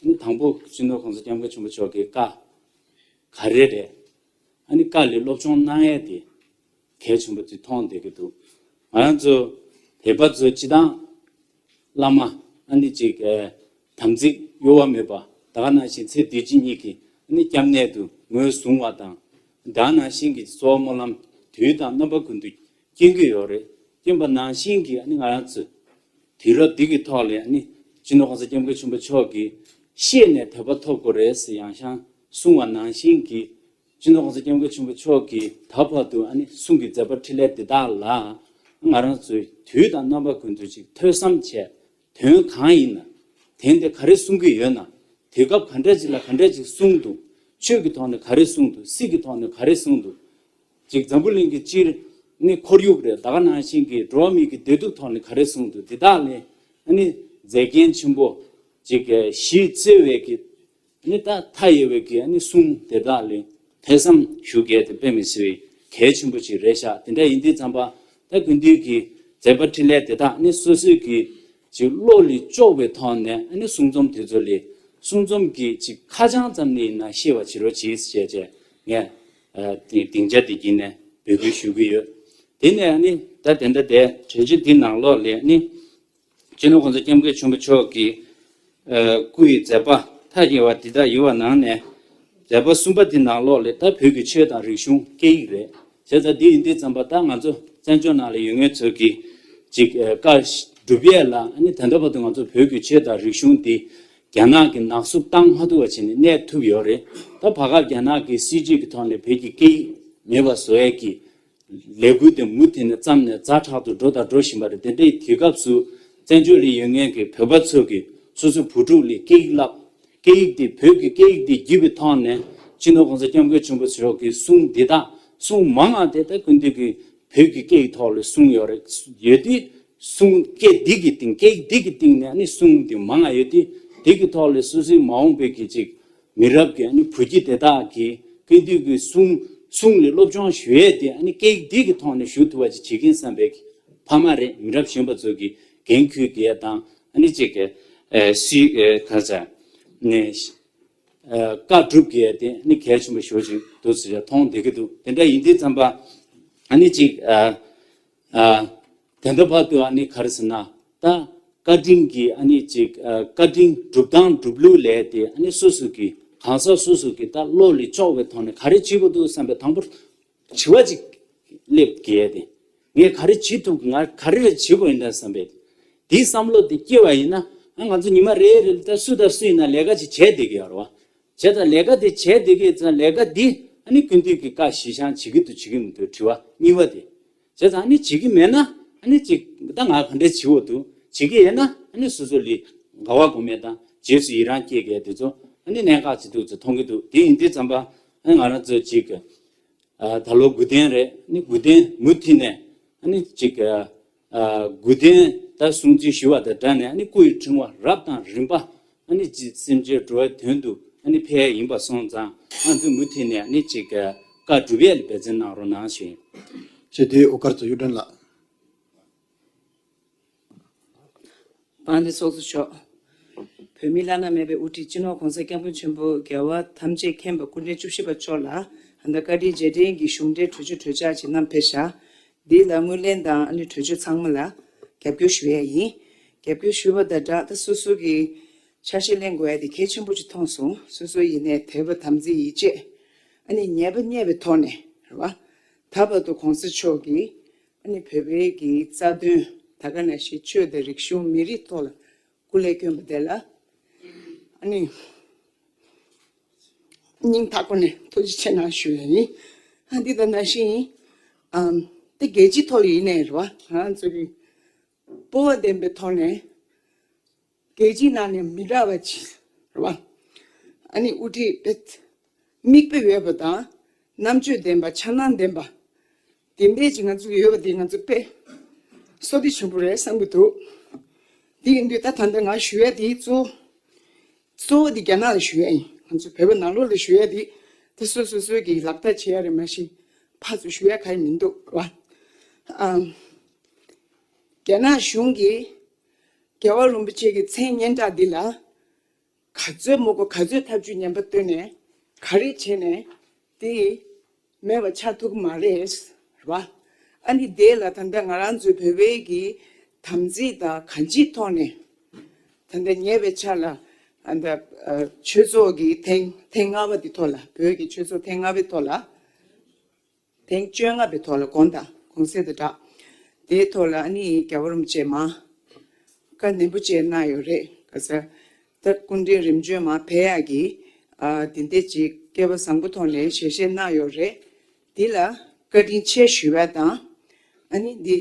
ཨ་ནི་དང་པོ་སྤྱི་ནོར་གོང་ས་སྐྱབས་མགོན་ཆེན་པོ་མཆོག་གི་བཀའ་ག་རེ་རེད། ཨ་ནི་བཀའ་ལས་སློབ་སྦྱོང་གནང་ཡས་དེ་གལ་ཆེན་པོ་ཅིག་མཐོང་བསྡད་ཀྱི་འདུག་ང་རང་ཚོ་བོད་པ་ཚོ་སྤྱི་བཏང་བླ་མ་ཨ་ནི་ཅིག་ཨེ་དམ་ཚིག་གཡོ་བ་མེད་པ་ད་ག་ནང་བཞིན་ཚེ་འདི་ཕྱི་གཉིས་ཀྱི་ཨ་ནི་སྐྱབས་གནས་དུ་ངོས་བཟུང་བ་དང་ད་ག་ནང་བཞིན་གྱི་གསོལ་བ་སྨོན་ལམ་དུས་དང་རྣམ་པ་ཀུན་ཏུ་སྐྱོན་གྱི་ཡོད་རེད། སྐྱོན་པ་ནང་བཞིན་གྱི་ཨ་ནི་ང་རང་ཚོ་དུས་རབས་འདི་གི་ཐོག་ལ་ཨ་ནི་སྤྱི་ནོར་གོང་ས་སྐྱབས་མགོན་ཆེན་པོ་མཆོག་གིས་ཤེས་ནས་དད་པ་ཐོབ་དགོས་རེད་ཟེར་ཡང་ཞང་གསུང་བ་ནང་བཞིན་གྱི་སྤྱི་ནོར་གོང་ས་སྐྱབས་མགོན་ཆེན་པོ་མཆོག་གིས་ད་བར་དུ་ཨ་ནི་གསུང་གི་མཛད་པ་འཕྲིན་ལས་འདི་དག་ལ་ང་རང་ཚོས་དུས་དང་རྣམ་པ་ཀུན་ཏུ་ཅིག་ཐོས་བསམ་བྱས། དོན་གང་ཡིན་ན། དོན་དེ་ག་རེ་གསུང་གི་ཡོད་ན། དུས་སྐབས་ག་འདྲ་ཅིག་ལ་ག་འདྲ་ཅིག་གསུངས་འདུག་ཆོས་ཀྱི་ཐོག་ནས་ག་རེ་གསུངས་འདུག་སྲིད་ཀྱི་ཐོག་ནས་ག་རེ་གསུངས་འདུག་ཅིག་འཛམ་བུ་གླིང་གི་སྤྱིར་ནི་ཁོར་ཡུག་རེད། ད་ག་ནང་བཞིན་གྱི་འགྲོ་བ་མིའི་གི་བདེ་སྡུག་ཐོག་ནས་ག་རེ་གསུངས་འདུག་འདི་དག་ལས་ཨ་ནི་མཛེས་རྒྱན་ཆེན་པོ་ཅིག་གི་གཞི་རྩེ་བའི་གི་ནི་ད་མཐའ་ཡས་པའི་གི་ཨ་ནི་གསུང་དེ་དག་ལས་ཐོས་བསམ་ཞུ་གལ་དེ་དཔེ་མི་སྲིད་པའི་གལ་ཆེན་པོ་ཅིག་རེད་ཤག་དེ་འདྲ་ཡིན་དུས་ཙམ་པ་ད་དགེ་འདུན་གྱི་མཛད་པ་འཕྲིན་ལས་དེ་དག་ནི་སོ་སོའི་གི་ཅིག་བློ་ལ་ཅོག་པའི་ཐོག་ནས་ཨ་ནི་གསུང་རྩོམ་དེ་ཚོ་ལས་གསུང་རྩོམ་གྱི་ཅིག་ཁ་བྱང་ཙམ་ནས་ཡིན་ན་ཤེས་པ་བྱེད་རོགས་གྱིས་ཞེས་བྱས་ངས་ཨ་དེ་སྡིངས་ཆ་དེ་བརྒྱུད་ནས་འབོད་སྐུལ་ཞུ་གི་ཡོད། དེ་ནས་ཨ་ནི་ད་དེ་འདྲ་དེ་གྲོས་ཆོད་འདི་ནང་ལོགས་ལས་ཨ་ནི་སྤྱི་ནོར་གོང་ས་སྐྱབས་མགོན་ཆེན་པོ་མཆོག་གི་ཨ་སྐུ་ཡི་མཛད་པ་མཐའ་ཡས་པ་འདི་དག་ཡོད་པ་ནང་ནས་མཛད་པ་གསུམ་པ་འདི་ནང་ལོགས་ལས་ད་བོད་ཀྱི་ཆོས་དང་རིག་གཞུང་སྐད་ཡིག་རེད། བྱས་ཙང་འདི་ཡིན་དུས་ཙམ་པ་ད་ང་ཚོ་བཙན་བྱོལ་ནང་ལ་ཡོད་མཁན་ཚོ་གི་ཅིག་ཨ་བཀའ་སྒྲུབ་ཡས་ལ་ཨ་ནི་ད་ལྟ་བར་དུ་ང་ཚོ་བོད་ཀྱི་ཆོས་དང་རིག་གཞུང་འདི་རྒྱ་ནག་གི་ནག་བསུབ་བཏང་མ་ཐུབ་པ་བྱས་ནས་གནས་ཐུབ་ཡོད་རེད། ད་བར་སྐབས་རྒྱ་ནག་གི་སྲིད་ཇུས་ཀྱི་ཐོག་ནས་བོད་ཀྱི་སྐད་ཡིག་མེད་པ་བཟོ་ཡས་ཀྱི་ལས་འགུལ་དེ་མུ་མཐུད་ནས་བརྩམས་ནས་ཛ་དྲག་ཏུ་འགྲོ་དང་འགྲོ་བཞིན་པ་རེད། དེ་འདྲའི་དུས་སྐབས་སུ་བཙན་བྱོལ་ལ་ཡོད་མཁན་གྱི་བོད་པ་ཚོ་གིས་སོ་སོའི་བུ་ཕྲུག་ལ་སྐད་ཡིག་བསླབ། སྐད་ཡིག་འདི་བོད་ཀྱི་སྐད་ཡིག་འདི་བརྒྱུད་པའི་ཐོག་ནས་སྤྱི་ནོར་གོང་ས་སྐྱབས་མགོན་ཆེན་པོ་མཆོག་གི་གསུང་འདི་དག་གསུང་མང་བ་དེ་ད་སྐུ་མདུན་གྱི་བོད་ཀྱི་སྐད་ཡིག་ཐོག་ལ་གསུང་ཡོད་རེད། ཡོད་དུས་གསུང་སྐད་འདི་གི་སྟེང་སྐད་ཡིག་འདི་གི་སྟེང་ནས་ནི་གསུང་འདི་མང་བ་ཡོད་དུས་འདི་གི་ཐོག་ལ་སོ་སོའི་མ་འོངས་པའི་གི་ཅིག་མི་རབས་ཀྱི་ཨ་ནི་བུ་རྒྱུད་དེ་དག་གིས་སྐད་འདི་གི་གསུང་གསུང་ལས་སློབ་སྦྱོང་ཞུ་ཡས་དེ་ཨ་ནི་སྐད་ཡིག་འདི་གི་ཐོག་ནས་ཞུ་ཐུབ་པ་ཅིག་བྱེད་ཀྱིན་བསམ་པའི་ཕ་མ་རེད། མི་རབས་གཞོན་པ་ཚོ་གིས་འགན་ཁུར་དགོས་ཡས་དང་ཨ་ནི་ཅིག་གི་ཨེ་སི་ཨེ་ག་ཚ་ནས་ཨེ་བཀའ་སྒྲུབ་དགོས་ཡས་དེ་ཨ་ནི་གལ་ཆེན་པོ་ཞེ་པོ་ཅིག་འདུག་ཟེར་ཡ་མཐོང་བསྡད་ཀྱི་འདུག་དེ་འདྲ་ཡིན་དུས་ཙམ་པ་ཨ་ནི་ཅིག་ཨ། ཨ། དེ་འདྲ་བར་དུ་ཨ་ནི་ག་རེ་ཟེར་ན་ད་བཀའ་དྲིན་གྱི་ཨ་ནི་ཅིག་ཨ་བཀའ་དྲིན་སྒྲུབ་སྟངས་སྒྲུབ་ལུགས་ལས་དེ་ཨ་ནི་སོ་སོ་གི་གང་ཟག་སོ་སོ་གི་ད་བློ་ལ་ཅོག་པའི་ཐོག་ནས་ག་རེ་བྱེད་དགོས་འདུག་བསམ་པའི་དང་པོར་དྲི་བ་ཅིག་སླེབས་དགོས་ཏེ་ངས་ག་རེ་བྱེད་ཐུབ་ཀྱི་ང་ག་རེ་རེ་བྱེད་དགོས་ཡིན་ད་བསམ་པའི་དེའི་བསམ་བློ་དེ་སྐྱེ་བ་ཡིན་ན་ཨ་ང་ཚོ་ཉི་མ་རེ་རེ་ལ་ད་སུ་དང་སུ་ཡིན་ན་ལས་ཀ་ཅིག་བྱས་བསྡད་ཀྱི་ཡོད་རེད་བ། བྱས་ཙང་ལས་ཀ་དེ་བྱས་བསྡད་ཀྱི་ཙང་ལས་ཀ་འདི་ཨ་ནི་སྐུ་མདུན་གྱི་བཀའ་གཞི་བཞག་བྱེད་ཀྱི་འདུག་བྱེད་ཀྱི་མི་འདུག་དྲི་བ་གཉིས་པ་དེ། བྱས་ཙང་ཨ་ནི་བྱེད་ཀྱི་མེད་ན་ཨ་ནི་ཅིག་ད་ང་ག་འདྲས་བྱེད་འོ་འདུག་བྱེད་ཀྱི་ཡོད་ན་ཨ་ནི་སོ་སོ་ལ་དགའ་བ་གོ་མེད་དང་རྗེས་སུ་ཡི་རང་སྐྱེ་གལ་དེ་ཚོ་ཨ་ནི་གནད་འགག་ཅིག་འདུག་ཚོ་མཐོང་གི་འདུག་དེ་ཡིན་དུས་ཙམ་པ་ཨ་ནི་ང་རང་ཚོ་ཅིག་ཨ་ད་ལོ་དགུ་ལྡན་རེད། ཨ་ནི་དགུ་ལྡན་མུ་མཐུད་ནས་ཨ་ནི་ཅིག་ཨ་དགུ་ལྡན་ད་སྲུང་བརྩི་ཞུ་བ་དང་སྦྲགས་ནས་ཨ་ནི་སྐུ་ཡི་ཕྲེང་བ་རབ་དང་རིམ་པ་ཨ་ནི་ཅིག་སེམས་ཅན་འགྲོ་བའི་དོན་དུ་ཨ་ནི་ཕེབས་ཡ་ཡིན་པ་སོང་ཙང་ང་ཚོས་མུ་མཐུད་ནས་ཨ་ནི་ཅིག་བཀའ་སྒྲུབ་ཡས་ལ་འབད་བརྩོན་གནང་རོགས་གནང་ཞུ་ཡིན། ཞེས་དེའི་འོག་ཁར་ཚོ་གཡུ་སྒྲོན་ལགས། དཔལ་ལྡན་ཚོགས་གཙོ་མཆོག་བོད་མིའི་བླ་ན་མེད་པའི་དབུ་ཁྲིད་སྤྱི་ནོར་༸གོང་ས་༸སྐྱབས་མགོན་ཆེན་པོ་རྒྱལ་བ་ཐམས་ཅད་མཁྱེན་པ་སྐུ་ཕྲེང་བཅུ་བཞི་པ་མཆོག་ལ་ད་ལྟ་བཀའ་དྲིན་རྗེས་དྲན་གྱི་གཞུང་འབྲེལ་གྲོས་ཆོད་གྲོས་འཆར་ཅིག་བསྣམས་ཕེབས་ཤག་འདི་ལ་ངོས་ལེན་དང་ཨ་ནི་གྲོས་ཆོད་ཚང་མ་ལ་རྒྱབ་སྐྱོར་ཞུ་ཡས་ཡིན། རྒྱབ་སྐྱོར་ཞུས་པ་དང་སྦྲགས། ད་སོ་སོ་གི་འཆར་གཞི་ལེན་དགོས་ཡ་དེ་གལ་ཆེན་པོ་ཅིག་མཐོང་སོང་། སོ་སོ་ཡིན་ནའི་དད་པ་དམ་ཚིག་ཡིད་ཆེས། ཨ་ནི་ཉེས་པ་མཉེས་པའི་ཐོག་ནས་རེད་བ། ད་བར་དུ་གོང་ས་མཆོག་གིས་ཨ་ནི་བོད་པའི་གི་རྩ་དོན། ད་ག་ནང་བཞིན་ཆོས་དང་རིག་གཞུང་མི་རིགས་ཐོག་ལ་སྐུ་ལས་བསྐྱོན་པ་དེ་ལ། ཨ་ནི། སྙིང་ཐག་པ་ནས་ཐུགས་རྗེ་ཆེ་གནང་ཞུ་ཡ་ཡིན། ཨ། འདི་ལྟར་ནང་བཞིན་ཡིན། ཨམ། དེ་རྒྱལ་སྤྱིའི་ཐོག་ལ་ཡིན་ནའི་རེད་བ། ང་རང་ཚོ་གི་སྤོབས་པ་ལྡན་པའི་ཐོག་ནས་རྒྱལ་སྤྱིའི་ནང་ནས་མི་འདྲ་བ་ཅིག་རེད་བ། ཨ་ནི་དབུ་ཁྲིད་དཔེ་མིག་དཔེ་འོས་པ་དང་རྣམ་དཔྱོད་ལྡན་པ། འཆར་སྣང་ལྡན་པ། དེ་འདྲས་ཅིག་ང་ཚོ་ཡོད་པ་དེ་ང་ཚོ་དཔེ་བསོད་བདེ་ཆེན་པོ་རེད་བསམ་གྱི་འདུག་དེ་ཡིན་དུས་ད་ད་ལྟ་ང་ཞུ་ཡ་དེ་གཙོ་བོ་གཙོ་བོ་དེ་རྒྱ་ནག་ལ་ཞུ་ཡ་ཡིན། ང་ཚོ་བོད་པ་ནང་ལོགས་ལ་ཞུ་ཡ་དེ་ད་སོ་སོ་སོ་གི་ལག་བསྟར་བྱེད་ཡ་རེད། མ་གཞི་ཕར་ཚུར་ཞུ་ཡ་གང་ཡང་མི་འདུག་བ། ཨམ། རྒྱ་ནག་གཞུང་གིས་རྒྱལ་བ་རིན་པོ་ཆེ་གི་མཚན་སྙན་གྲགས་འདི་ལ་ག་ཚོད་མོ་གོ་ག་ཚོད་ཐབས་ཇུས་ངན་པ་བཏོན་ནས་ག་རེ་བྱས་ནས་དེ་མེད་པ་ཆགས་ཐུབ་ཀྱི་མ་རེད་རེད་བ། ཨ་ནི་དེ་ལ་ད་ལྟ་ང་རང་ཚོའི་བོད་པའི་གི་དམ་ཚིག་དང་གང་ཅིའི་ཐོག་ནས་ད་ལྟ་ཉེ་བའི་ཆར་ལ་ཨ་ད་ཨ་ཆོས་ཚོགས་ཀྱི་ཐེངས་ཐེངས་ལྔ་པ་དེ་ཐོག་ལ། བོད་ཀྱི་ཆོས་ཚོགས་ཐེངས་ལྔ་པའི་ཐོག་ལ། ཐེངས་བཅོ་ལྔ་པའི་ཐོག་ལ་དགོངས་དག་དགོངས་སེལ་དང་སྦྲགས། དེའི་ཐོག་ལ་ཨ་ནི་རྒྱལ་བ་རིན་པོ་ཆེ་མར་བཀའ་ནན་པོ་བཅས་གནང་ཡོད་རེད། ག་ས་ད་སྐུ་ཕྲེང་རིམ་བྱོན་མར་ཕེབས་ཡག་གི་ཨ་དེ་འདྲས་ཅིག་སྐལ་བ་བཟང་པོ་ཐོག་ནས་ཞལ་བཞེས་གནང་ཡོད་རེད། དེ་ལ་བཀའ་དྲིན་ཆེ་ཞུ་བ་དང་། ཨ་ནི་འདི་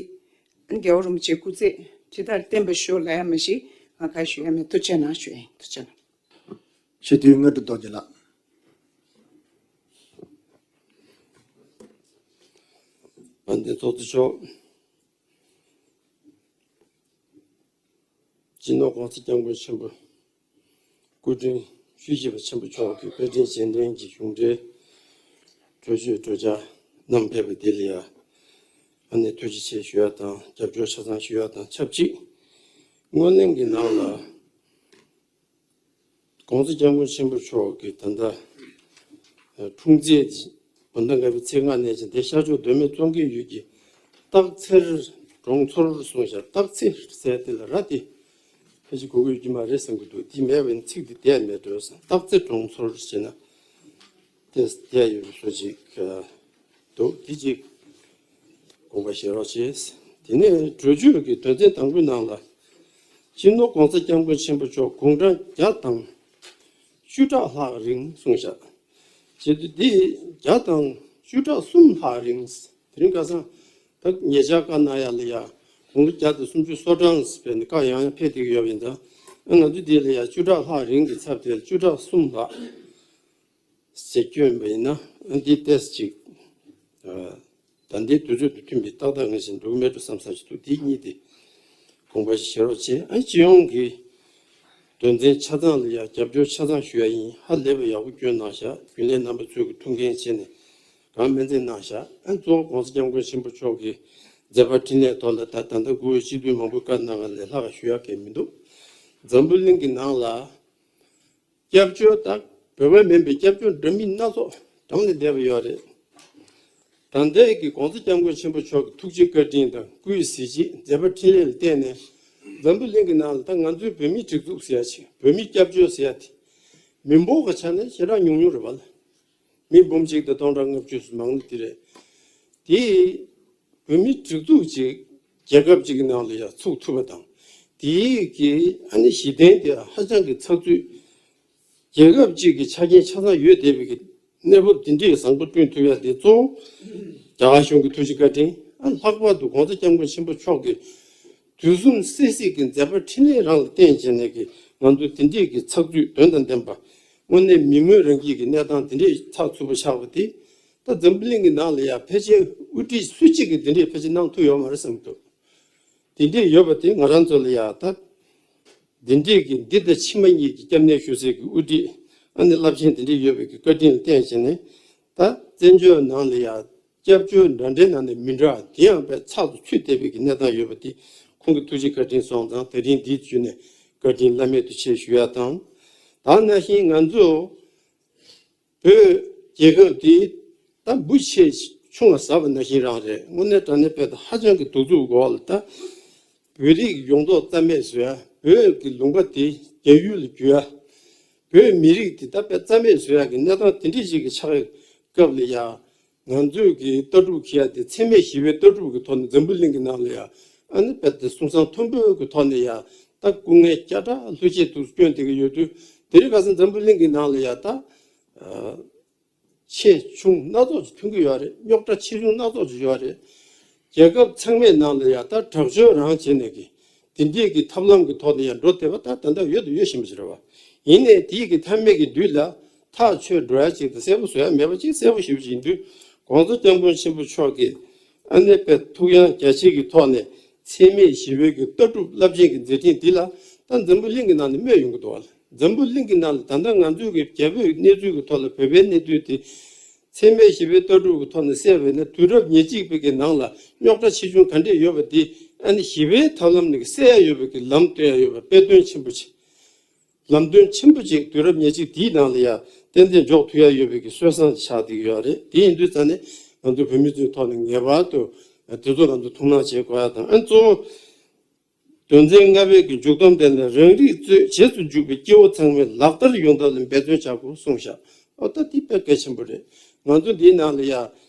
ཨ་ནི་རྒྱལ་བ་རིན་པོ་ཆེ་སྐུ་ཚེ་ཇི་ལྟར་བརྟན་པར་ཤོག་ལབ་ཡ་མ་གཞི་ང་ག་ཞུ་ཡ་མེད། ཐུགས་རྗེ་གནང་ཞུ་ཡ་ཡིན། ཐུགས་རྗེ་གནང་། སྤྱི་འཐུས་དངོས་གྲུབ་རྡོ་རྗེ་ལགས། དཔལ་ལྡན་ཚོགས་གཙོ་མཆོག་སྤྱི་ནོར་༸གོང་ས་༸སྐྱབས་མགོན་ཆེན་པོ་སྐུ་ཕྲེང་བཅུ་བཞི་པ་ཆེན་པོ་མཆོག་གིས་དཔལ་ལྡན་རྗེས་དྲན་གྱི་གཞུང་འབྲེལ་གྲོས་ཆོད་གྲོས་འཆར་གནང་ཕེབས་པ་འདི་ལ་ཡང་ཨ་ནི་ཐུགས་རྗེ་ཆེ་ཞུ་ཡ་དང་རྒྱབ་སྐྱོར་ཆ་ཚང་ཞུ་ཡ་དང་ཆབས་ཅིག་སྔོན་གླེང་གི་ནང་ལ། ༸གོང་ས་༸སྐྱབས་མགོན་ཆེན་པོ་མཆོག་གི་ད་ལྟ་འཁྲུངས་ཚེས་བོད་ཟླ་ལྔ་པའི་ཚེས་ལྔ་ནས་བྱས་ཏེ་ཤར་ཕྱོགས་མདོ་སྨད་ཙོང་ཁའི་ཡུལ་གྱི་སྟག་འཚེར་གྲོང་ཚོར་གསུངས་ཤག་སྟག་འཚེར་ཟེར་དེ་ལ་ར་དེ་ཕལ་ཆེར་གོ་གི་ཡོད་ཀྱི་མ་རེད་བསམ་གྱི་འདུག་དེ་མེད་པའི་ཚིག་དེ་བསྡད་མེད་འགྲོ་བསམ། སྟག་འཚེར་གྲོང་ཚོར་ཟེར་ན། དེ་དེ་ཡོད་པའི་བཟོ་ཅིག་འདུག་དེ་ཅིག་དགོངས་པ་བཞེས་རོགས་བྱེད། དེ་ནས་གྲོས་ཆོད་ཀྱི་དོན་ཚན་དང་པོའི་ནང་ལ། སྤྱི་ནོར་༸གོང་ས་༸སྐྱབས་མགོན་ཆེན་པོ་མཆོག་དགུང་གྲངས་བརྒྱ་དང་བཅུ་ཕྲག་ལྷག་རིང་གསུངས་བཞག་བྱེད་དུས་འདི་བརྒྱ་དང་བཅུ་ཕྲག་གསུམ་ལྷག་རིང་། དེ་རིང་ཁ་སང་ད་ཉེ་ཆར་བཀའ་གནང་ཡ་ལ་ཡ་དགུང་ལོ་བརྒྱ་དང་སུམ་ཅུ་སོ་གྲངས་བས་ནས་བཀའ་ཡང་ཡང་ཕེབས་བསྡད་ཀྱི་ཡོད་པ་ཡིན་ཙང་། ང་ཚོ་འདི་ལ་ཡ་བཅུ་ཕྲག་ལྷག་རིང་གི་ཚབ་དེ་ལ་བཅུ་ཕྲག་གསུམ་ལྷག་ཟེར་སྐྱོན་པ་ཡིན་ན་འདི་ཏོག་ཙམ་ཅིག་ད་ལྟའི་དུས་ཚོད་དང་མཐུན་པའི་ཏག་ཏག་ངེས་ཤིག་འགྲོ་གི་མེད་འགྲོ་བསམ་བསམ་ཞིག་འདུག་དེ་གཉིས་དེ་དགོངས་པ་ཞིག་བཞེས་རོགས་བྱེད། ཨ་སྤྱི་ཡོངས་ཀྱི་དོན་ཚན་ཆ་ཚང་ལ་ཡང་རྒྱབ་སྐྱོར་ཆ་ཚང་ཞུ་ཡ་ཡིན། ཧ་ལས་པའི་ཡག་པོ་སྐྱོན་གནང་ཤག་རྒྱུན་ལས་རྣམ་པ་ཚོས་ཀྱི་ཐུགས་འགན་བྱས་ནས་གང་སྨན་རྩིས་གནང་ཤག་ཨ་གཙོ་བོ་༸གོང་ས་༸སྐྱབས་མགོན་ཆེན་པོ་མཆོག་གི་མཛད་པ་འཕྲིན་ལས་ཐོག་ལ་ད་ད་ལྟ་དགུ་པའི་སྤྱི་འཐུས་མང་པོས་བཀའ་གནང་བ་ལས་ལྷག་ག་ཞུ་ཡ་གང་མི་འདུག་འཛམ་བུ་གླིང་གི་ནང་ལ། སྐྱབས་བཅོལ་དང་བོད་པ་མིན་པའི་སྐྱབས་བཅོལ་འདྲ་མིན་སྣ་ཚོགས་གྲངས་ལས་འདས་པ་ཡོད་རེད། ད་ལྟའི་གི་༸གོང་ས་༸སྐྱབས་མགོན་ཆེན་པོ་མཆོག་གི་ཐུགས་རྗེ་བཀའ་དྲིན་དང་སྐུའི་གཟི་བརྗིད་མཛད་པ་འཕྲིན་ལས་ལ་བརྟེན་ནས་འཛམ་བུ་གླིང་གི་ནང་ལ་ད་ང་ཚོའི་བོད་མིའི་སྒྲིག་འཛུགས་ཟེར་ཡ་ཅིག་བོད་མིའི་སྐྱབས་བཅོལ་ཟེར་ཡ་དེ་མི་འབོར་ག་ཆ་ནས་ཞེ་དྲག་ཉུང་ཉུང་རེད་བ་ལ། མི་འབུམ་གཅིག་དང་སྟོང་ཕྲག་ལྔ་བཅུ་སུ་མང་ནི་དེ་རེད། དེ། བོད་མིའི་སྒྲིག་འཛུགས་ཅིག་རྒྱལ་ཁབ་ཅིག་གི་ནང་ལ་ཡང་ཚུགས་ཐུབ་པ་དང་། དེའི་གི་ཨ་ནི་གཞི་རྟེན་དེ་ཧ་ཅང་གི་ཚགས་ཚུད། རྒྱལ་ཁབ་ཅིག་གི་ཆ་རྐྱེན་ཆ་ཚང་ཡོད་བསྡད་པའི་གི་གནས་བབ་དེ་འདྲའི་བཟང་པོ་བསྐྲུན་ཐུབ་ཡ་དེ་གཙོ་བོ་རྒྱ་གར་གཞུང་གི་ཐུགས་རྗེ་བཀའ་དྲིན། ཨ་ལྷག་པར་དུ་༸གོང་ས་༸སྐྱབས་མགོན་ཆེན་པོ་མཆོག་གི་དུས་གསུམ་སྲིད་སྲིད་ཀྱི་མཛད་པ་འཕྲིན་ལས་རང་ལ་བརྟེན་བྱས་ནས་ཀྱི་ང་ཚོ་དེ་འདྲས་ཀྱི་ཚགས་ཚུད་དོན་དང་ལྡན་པ། དངོས་གནས་མི་མངོན་རང་སྐྱིད་ཀྱི་གནས་སྟངས་དེ་འདྲས་ཚགས་ཚུད་པོ་ཆགས་པ་དེ། ད་འཛམ་བུ་གླིང་གི་ནང་ལ་ཡང་ཕལ་ཆེར་དབུ་ཁྲིད་སུ་གཅིག་གིས་དེ་འདྲས་ཕལ་ཆེར་གནང་ཐུབ་ཡོད་མ་རེད་བསམ་གྱི་འདུག་དེ་འདྲས་ཡོད་པ་དེ་ང་རང་ཚོ་ལ་ཡང་ད། འདི་འདྲས་ཀྱི་འདི་ལྟ་ཕྱི་མ་གཉིས་ཀྱི་སྐྱབས་གནས་ཞུ་སའི་གི་དབུ་ཁྲིད། ཨ་ནི་རླབས་ཆེན་དེ་འདྲས་ཡོད་པའི་གི་བཀའ་དྲིན་ལ་བརྟེན་བྱས་ནས། ད་བཙན་བྱོལ་ནང་ལ་ཡང་། སྐྱབས་བཅོལ་འདྲ་འདྲའི་ནང་ནས་མི་འདྲ་བ་དེ་ཡང་དཔེ་ཚགས་སུ་ཚུད་བསྡད་པའི་གི་གནས་སྟངས་ཡོད་པ་དེ་ཁོང་གི་ཐུགས་རྗེ་བཀའ་དྲིན་སོང་ཙང་། ད་རིང་འདིའི་བརྒྱུད་ནས་བཀའ་དྲིན་བླ་མེད་དུ་ཆེ་ཞུ་ཡ་དང་། ད་ནང་བཞིན་ང་ཚོ་བོད་རྒྱལ་ཁབ་འདི་ད་འབུ་ཆེ་ཆུང་ལ་ཟ་བ་ནང་བཞིན་རང་རེད། དངོས་གནས་དྲང་གནས་དཔེ་ད་ཧ་ཅང་གི་གདུག་རྩུབ་འོག་ལ་ད། བོད་རིགས་ཡོངས་རྫོགས་རྩ་མེད་བཟོ་ཡ། བོད་ཀྱི་ལུང་པ་དེ་རྒྱ་ཡུལ་ལ་བསྒྱུར་ཡ། བོད་མི་རིགས་དེ་ད་དཔེ་རྩ་མེད་བཟོ་ཡ་གི་གནས་སྟངས་དེ་འདྲ་ཞིག་གི་ཆགས་སྐབས་ལ་ཡ། ང་ཚོས་ཀྱི་ལྟ་གྲུབ་ཁེ་ཡ་དེ་འཚེ་མེད་ཞི་བའི་ལྟ་གྲུབ་ཀྱི་ཐོག་ནས་འཛམ་བུ་གླིང་གི་ནང་ལ་ཡ། ཨ་ནི་དཔེ་དེ་གསུང་གསང་མཐོན་པོའི་གི་ཐོག་ནས་ཡ། ད་སྐུ་ངལ་བརྒྱ་ཕྲག་ལྷུར་བཞེས་དུ་བསྐྱོན་བསྡད་ཀྱི་ཡོད་དུས། དེ་རིང་ཁ་སང་འཛམ་བུ་གླིང་གི་ནང་ལ་ཡ་ད། ཆེ་ཆུང་སྣ་ཚོགས་ཅིག་ཐོན་གྱི་ཡོད་རེད། རྙོག་དྲ་ཆེ་ཆུང་སྣ་ཚོགས་ཅིག་ཡོད་རེད། རྒྱལ་ཁབ་ཚང་མའི་ནང་ལ་ཡ་ད་དྲག་སྤྱོད་རང་བྱས་ནས་ཀྱི་དེ་འདྲས་ཀྱི་ཐབས་ལམ་གྱི་ཐོག་ནས་ཡང་འགྲོ་བསྡད་པ་ད་ད་ལྟ་ཡོད་དུ་ཡོད་བཞིན་པ་ཞིག་རེད་བ། ཡིན་ནའི་དེའི་གི་མཐའ་མའི་གི་དུས་ལ་ཐག་ཆོད་འགྲོ་ཡ་ཅིག་དང་གསལ་པོ་བཟོ་ཡ་མེད་པ་ཅིག་གསལ་པོ་ཞེ་པོ་ཅིག་ཡིན་དུས། ༸གོང་ས་༸སྐྱབས་མགོན་ཆེན་པོ་མཆོག་གིས་ཨ་ནེ་པའི་ཐུགས་ཡང་རྒྱ་ཆེ་གི་ཐོག་ནས་འཚེ་མེད་ཞི་བའི་གི་ལྟ་གྲུབ་རླབས་ཆེན་གྱི་མཛད་འཕྲིན་འདི་ལ་ད་འཛམ་བུ་གླིང་གི་ནང་ནས་སྨོས་ཡོང་གི་འདུག་བ། འཛམ་བུ་གླིང་གི་ནང་ལ་ད་ལྟ་ང་ཚོའི་གི་རྒྱ་བོད་གནས་ཚུལ་གྱི་ཐོག་ལ་བོད་པའི་གནས་ཚུལ་དེ་འཚེ་མེད་ཞི་བའི་ལྟ་གྲུབ་ཀྱི་ཐོག་ནས་གསལ་བས་ན། དུས་རབས་ཉེར་གཅིག་པའི་གི་ནང་ལ་རྙོག་དྲ་ཆེ་ཆུང་ག་འདྲས་ཡོད་པ་དེ་ཨ་ནི་ཞི་བའི་ཐབས་ལམ་ནས་གི་སེལ་ཡ་ཡོད་པའི་གི་ལམ་སྟོན་ཡ་ཡོད་པ། དཔེ་སྟོན་ཆེན་པོ་ཆེ། ལམ་སྟོན་ཆེན་པོ་ཅིག་དུས་རབས་ཉེར་གཅིག་འདིའི་ནང་ལ་ཡ་ཏན་ཏན་འཇོག་ཐུབ་ཡ་ཡོད་པའི་གི་སྲོལ་བཟང་ཆགས་བསྡད་ཀྱི་ཡོད་རེད། དེ་ཡིན་དུས་ཙང་ནས་ང་ཚོ་བོད་མི་ཚོའི་ཐོག་ནས་ངེས་པར་དུ་དེ་ཚོ་ང་ཚོ་ཐུགས་སྣང་བྱེད་དགོས་ཡ་དང་། ཨ་ནི་གཙོ་བོ། དོན་ཚན་ལྔ་པའི་གི་མཇུག་སྡོམ་དེ་ནི་རང་རིགས་གཙོས་བྱེས་སུ་འཇུག་པའི་སྐྱེ་བོ་ཚང་མས་ལག་བསྟར་ཡོང་ཐབས་ལ་འབད་བརྩོན་བྱ་དགོས་གསུངས་བཞག་ཨོ་ད་འདི་དཔེ་གལ་ཆེན་པོ་རེད། ང་ཚོ་འདིའི་ནང་ལ་ཡ་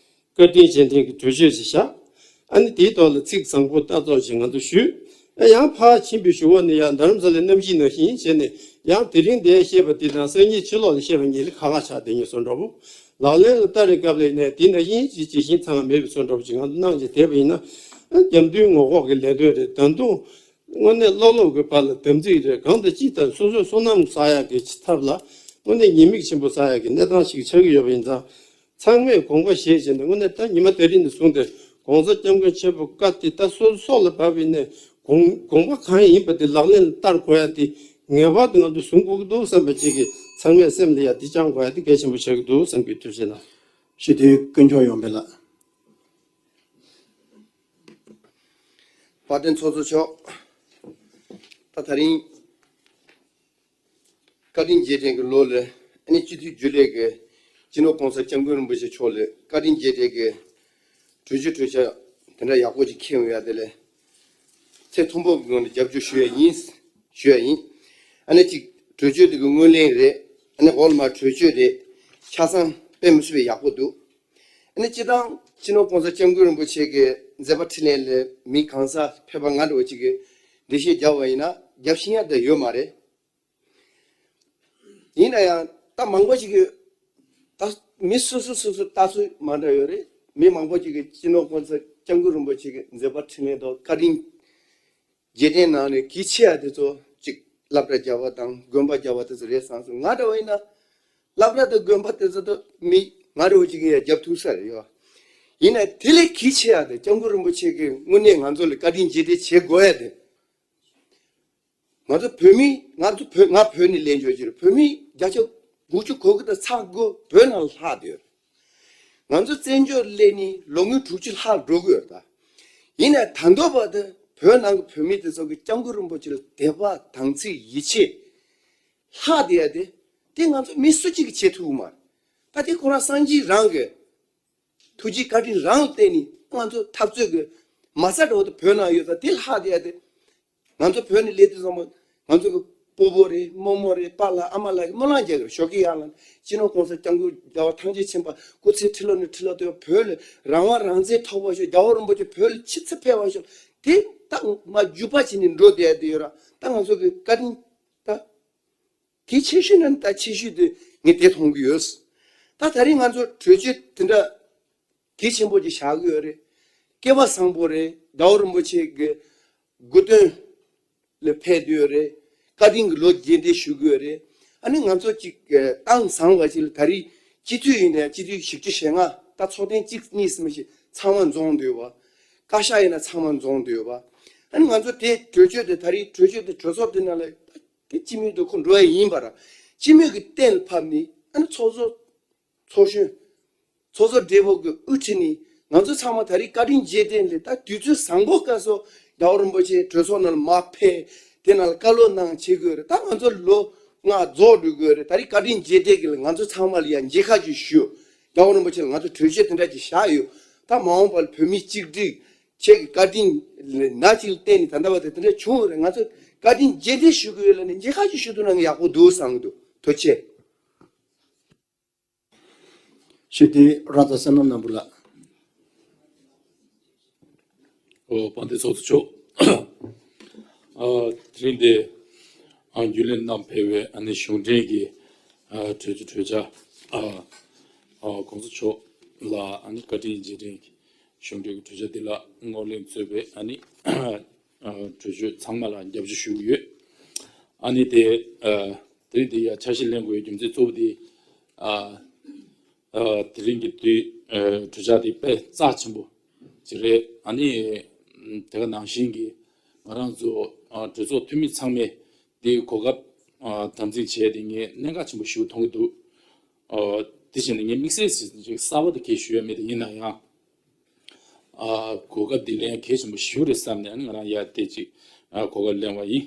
བཀའ་དྲིན་རྗེས་དྲན་གྱི་གྲོས་ཆོད་ཅིག་བཞག་ཨ་ནི་དེའི་ཐོག་ལ་ཚིག་བཟང་པོ་སྣ་ཚོགས་ཤིག་ང་ཚོ་ཞུས། ཨ་ཡང་ཕར་ཕྱིན་པའི་གཞུག་གུ་ནས་ཡང་རྡ་རམ་ས་ལའི་གནམ་གཤིས་ནང་བཞིན་བྱས་ནས་ཡང་དེ་རིང་འདིར་བཤད་པ་འདི་དང་སང་ཉིན་ཕྱི་ལོགས་ལ་བཤད་པ་གཉིས་ལ་ཁ་ཁ་ཆགས་བསྡད་མཁན་བཟོ་འདྲ་པོ། ལག་ལེན་ལ་བསྟར་བའི་སྐབས་ལ་ནས་དེ་ནང་བཞིན་ཅི་ཇི་བཞིན་ཚང་མེད་པའི་བཟོ་འདྲ་པོ་ཅིག་ང་ཚོ་གནང་བྱས་བསྡད་པ་ཡིན་ན། རྒྱབ་མདུན་ངོ་ལྐོག་གི་ལས་དོན་རེད། ད་དུང་དངོས་གནས་བློ་སློབ་ཀྱི་བར་ལ་དམ་ཚིག་རེད། གང་དང་ཅི་ལྟར་སོ་སོའི་བསོད་ནམས་བསགས་ཡག་གི་ཐབས་ལ་དངོས་གནས་ཉེས་དམིགས་ཆེན་པོ་བསགས་ཡག་གི་གནས་སྟངས་ཤིག་ཆགས་ཀྱི་ཡོད་པ་ཡིན་ཙང་། ཚང་མས་དགོངས་པ་བཞེས་བྱས་ནས་དངོས་གནས་ད་ཉི་མ་དེ་རིང་ནས་བཟུང་སྟེ་༸གོང་ས་༸སྐྱབས་མགོན་ཆེན་པོ་བཀའ་དེ་ད་སོ་སོ་སྲོག་ལ་བབས་པ་ཡིན་ནའི་དགོངས་དགོངས་པ་གང་ཡིན་པ་དེ་ལག་ལེན་ལ་བསྟར་དགོས་ཡ་དེ་ངེས་པར་དུ་ང་ཚོ་བཟུང་དགོས་ཀྱི་འདུག་བསམ་པ་ཅིག་གིས་ཚང་མས་སེམས་ལ་ཡ་དེ་བཅངས་དགོས་ཡ་དེ་གལ་ཆེན་པོ་ཆགས་ཀྱི་འདུག་བསམ་གྱི། ཐུགས་རྗེ་གནང་། ཞུ་དེ་དཀོན་མཆོག་ཡོང་འཕེལ་ལགས། དཔལ་ལྡན་ཚོགས་གཙོ་མཆོག་ད་དེ་རིང་བཀའ་དྲིན་རྗེས་དྲན་གྱི་ལོ་ལ་ཨ་ནི་སྤྱི་འཐུས་རྒྱུན་ལས་ཀྱི་སྤྱི་ནོར་༸གོང་ས་༸སྐྱབས་མགོན་རིན་པོ་ཆེ་མཆོག་ལ་བཀའ་དྲིན་རྗེས་དྲན་གྱི་གྲོས་ཆོད་གྲོས་འཆར་དེ་འདྲ་ཡག་པོ་ཅིག་འཁྱེར་ཡོང་ཡ་དེ་ལ་ཚད་མཐོན་པོ་གི་ངང་ནས་རྒྱབ་སྐྱོར་ཞུ་ཡ་ཡིན། ཞུ་ཡ་ཡིན། ཨ་ནི་གཅིག་གྲོས་ཆོད་དེ་གི་སྔོན་གླེང་རེད། ཨ་ནི་འོག་ལ་མར་གྲོས་ཆོད་རེད། ཆ་ཚང་དཔེ་མི་སྲིད་པའི་ཡག་པོ་འདུག་ཨ་ནི་སྤྱིར་བཏང་སྤྱི་ནོར་༸གོང་ས་༸སྐྱབས་མགོན་རིན་པོ་ཆེ་གི་མཛད་པ་འཕྲིན་ལས་ལ་མི་གང་ཟག་ཕལ་པ་ང་འདྲ་བོ་ཅིག་གིས་འགྲེལ་བཤད་རྒྱབ་པ་ཡིན་ན་རྒྱབ་ཤེས་ཡ་དེ་ཡོད་མ་རེད། ཡིན་ན་ཡང་ད་མང་པོ་ཞིག་གིས་ད་མི་སོ་སོ་སོ་སོ་ལྟ་ཚུལ་མ་འདྲ་ཡོད་རེད། མི་མང་པོ་ཞིག་གིས་སྤྱི་ནོར་༸གོང་ས་༸སྐྱབས་མགོན་རིན་པོ་ཆེ་གི་མཛད་པ་འཕྲིན་ལས་དང་བཀའ་དྲིན་རྗེས་དྲན་གནང་ནས་གལ་ཆེ་ཡ་དེ་ཚོ་ཅིག་སློབ་གྲྭ་རྒྱག་པ་དང་དགོན་པ་རྒྱག་པ་དེ་ཚོ་རེད་བསམ་སོང་། ང་འདྲ་བ་ཡིན་ན་སློབ་གྲྭ་དང་དགོན་པ་དེ་ཚོ་དང་མི་ང་འདྲ་བོ་ཅིག་གིས་ཡང་རྒྱབ་ཐུབ་ས་རེད་ཡོད། ཡིན་ན་དེ་ལས་གལ་ཆེ་ཡ་དེ་༸སྐྱབས་མགོན་རིན་པོ་ཆེ་གིས་དངོས་གནས་ང་ཚོ་ལ་བཀའ་དྲིན་རྗེས་དྲན་བྱེད་དགོས་ཡ་དེ། ང་ཚོ་བོད་མི་ང་ཚོ་བོད་ང་བོད་ནས་ལེན་ཆོག་ཅིག་རེད། བོད་མི་བརྒྱ་ཆ་དགུ་བཅུ་གོ་དགུ་དང་ཚེག་དགུ་བོད་ནང་ལྷག་བསྡད་ཡོད་རེད། ང་ཚོ་བཙན་བྱོལ་སླེབས་ནས་ལོ་ངོ་དྲུག་ཅུ་ལྷག་འགྲོ་གི་ཡོད་རེད་ད། ཡིན་ནའི་ད་ལྟ་བར་དུ་བོད་ནང་གི་བོད་མི་དེ་ཚོ་གི་སྐྱབས་མགོན་རིན་པོ་ཆེ་ལ་དད་པ་དང་ཚིག་ཡིད་ཆེས་ལྷག་བསྡད་ཡ་དེ་དེ་ང་ཚོ་མི་སུ་གཅིག་གིས་བྱེད་ཐུབ་ཀྱི་མ་རེད། ད་དེ་ཁོ་རང་སངས་རྒྱས་རང་གི་ཐུགས་རྗེ་བཀའ་དྲིན་རང་ལ་བརྟེན་ནས་ང་ཚོ་འཐབ་རྩོད་ཀྱི་མ་རྩ་འདྲ་བོ་དེ་བོད་ནང་ཡོད་ཙང་དེ་ལྷག་བསྡད་ཡ་དེ། ང་ཚོ་བོད་ནས་སླེབས་དུས་ཙམ་པ་ང་ཚོ་གི་སྤོ་བོ་རེད། རྨོ་མོ་རེད། པཱ་ལགས་ཨ་མ་ལགས་ཀྱིས་སྨོན་ལམ་རྒྱག་གི་རེད། ཞོགས་ཀྱི་ཡར་ལངས་ནས་སྤྱི་ནོར་༸གོང་ས་༸སྐྱབས་མགོན་རྒྱལ་བ་ཐམས་ཅད་མཁྱེན་པ་སྐུ་ཚེ་ཁྲི་ལོ་ནས་ཁྲི་ལོ་བརྟན་པ། བོད་ལ་རང་དབང་རང་བཙན་ཐོབ་པ་ཤོག་རྒྱལ་བ་རིན་པོ་ཆེ་བོད་ལ་ཆེས་ཆེར་ཕེབས་པ་ཤོག་དེ་ད་མར་འཇུག་པ་བྱས་ནས་འགྲོ་བསྡད་དེ་ཡོད་ར། ད་ང་ཚོ་གི་བཀའ་དྲིན་ད། གལ་ཆེ་ཤོས་ནི་ད་ཆེ་ཤོས་དེ་ངས་དེ་མཐོང་གི་ཡོད། ད་ད་རིང་ང་ཚོ་གྲོས་ཆོད་དེ་འདྲ་གལ་ཆེན་པོ་ཅིག་བཞག་གི་ཡོད་རེད། སྐལ་བ་བཟང་པོ་རེད། རྒྱལ་བ་རིན་པོ་ཆེ་གི་སྐུ་དྲིན་ལ་ཕེབས་བསྡད་ཡོད་རེད། བཀའ་དྲིན་གྱི་ལོ་རྗེས་དྲན་ཞུ་གི་ཡོད་རེད། ཨ་ནི་ང་ཚོ་ཅིག་ཏང་བཟང་བ་ཅིག་ལ་ད་རིང་སྤྱི་འཐུས་ཡིན་ནའི་སྤྱི་འཐུས་བཞི་བཅུ་ཞེ་ལྔ། ད་ཚོགས་ཐེངས་གཅིག་གཉིས་ཙམ་ཞིག་ཚང་མ་འཛོམས་བསྡད་ཡོད་པ། བཀའ་ཤག་ཡིན་ན་ཚང་མ་འཛོམས་བསྡད་ཡོད་པ། ཨ་ནི་ང་ཚོ་དེ་གྲོས་ཆོད་དེ་ད་རིང་གྲོས་ཆོད་དེ་གྲོས་ཚོགས་དེ་ནང་ལ་དེ་སྤྱི་མོས་དུ་ཁོ་འགྲོ་ཡ་ཡིན་པ་ར། སྤྱི་མོས་ཀྱི་གཏན་ལ་ཕབ་ནས་ཨ་ནི་ཚོགས་གཙོ་ཚོགས་གཞོན་ཚོགས་གཙོ་སྦྲེལ་པོ་གི་དབུ་ཁྲིད་ནས་ང་ཚོ་ཚང་མ་ད་རིང་བཀའ་དྲིན་རྗེས་དྲན་ལས་ད་དུས་ཚོད་བཟང་པོ་སྐབས་སུ་རྒྱལ་བ་རིན་པོ་ཆེ་གྲོས་ཚོགས་ནང་ལ་མར་ཕེབས། དེ་ནང་ལ་བཀའ་སློབ་གནང་བྱེད་དགོས་རེད། ད་ང་ཚོ་ལོ་ལྔ་རྫོགས་འགྲོ་དགོས་རེད། ད་རིང་བཀའ་དྲིན་རྗེས་དྲན་གྱི་ལ་ང་ཚོ་ཚང་མ་ལ་ཡང་མཇལ་ཁ་ཅིག་ཞུ། རྒྱལ་བ་རིན་པོ་ཆེ་ལ་ང་ཚོ་གྲོས་ཆོད་དེ་འདྲ་ཅིག་བཞག་ཡོད། ད་མ་འོངས་པ་ལ་བོད་མི་གཅིག་སྒྲིལ། ཁྱེད་ཀྱི་བཀའ་དྲིན་ན་ཅིག་བརྟེན་ནས་ད་ལྟ་བར་དུ་དེ་འདྲ་བྱུང་བ་རེད། ང་ཚོ་བཀའ་དྲིན་རྗེས་དྲན་ཞུ་གི་ཡོད་ལ་ནི་མཇལ་ཁ་ཅིག་ཞུ་ཐུབ་ན་ཡག་པོ་འདུག་བསམ་གི་འདུག་ཐུགས་རྗེ་ཆེ། ཞུ་དེ་རང་ཚོ་བསོད་ནམས་རྣམ་པ་ལགས། ཨོ་དཔལ་ལྡན་ཚོགས་གཙོ་མཆོག་ཨ་དེ་རིང་འདི་ཨ་རྒྱུན་ལས་རྣམ་ཕེབས་པའི་ཨ་ནི་གཞུང་འབྲེལ་གྱི་ཨ་གྲོས་ཆོད་གྲོས་འཆར། ཨ་ཨ་གོང་ས་མཆོག་ལ་ཨ་ནི་བཀའ་དྲིན་རྗེས་དྲན་གྱི་གཞུང་འབྲེལ་གྱི་གྲོས་འཆར་འདི་ལ་ངོས་ལེན་གཙོས་པའི་ཨ་ནི་ཨ་གྲོས་ཆོད་ཚང་མ་ལ་རྒྱབ་སྐྱོར་ཞུ་གི་ཡོད། ཨ་ནི་དེ་ཨ་དེ་རིང་འདི་ཡ་འཆར་གཞི་ལེན་དགོས་པའི་རྒྱུ་མཚན་གཙོ་བོ་དེ་ཨ་ཨ་དེ་རིང་གི་དུས་ཨ་གྲོས་འཆར་དེ་དཔེ་རྩ་ཆེན་པོ་ཅིག་རེད། ཨ་ནི་ཨ་དེ་ག་ནང་བཞིན་གྱི་ང་རང་ཚོ་ཨ་གྲོས་ཚོགས་འཐུས་མི་ཚང་མས་དེའི་གོ་སྐབས་ཨ་དམ་འཛིན་བྱས་ཏེ་ངས་གནད་འགག་ཆེན་པོ་ཞིག་མཐོང་གི་འདུག་ཨ་དེ་བཞིན་ངས་དམིགས་བསལ་ཞིག་གསར་པ་དེ་གས་ཞུ་ཡ་མེད། དེ་ཡིན་ན་ཡང་། ཨ་གོ་སྐབས་འདི་ལེན་གལ་ཆེན་པོ་ཞིག་རེད་བསམ་ནས་ཨ་ནི་ང་རང་ཡར་བལྟས་ཅིག་ཨ་གོ་སྐབས་ལེན་པ་ཡིན།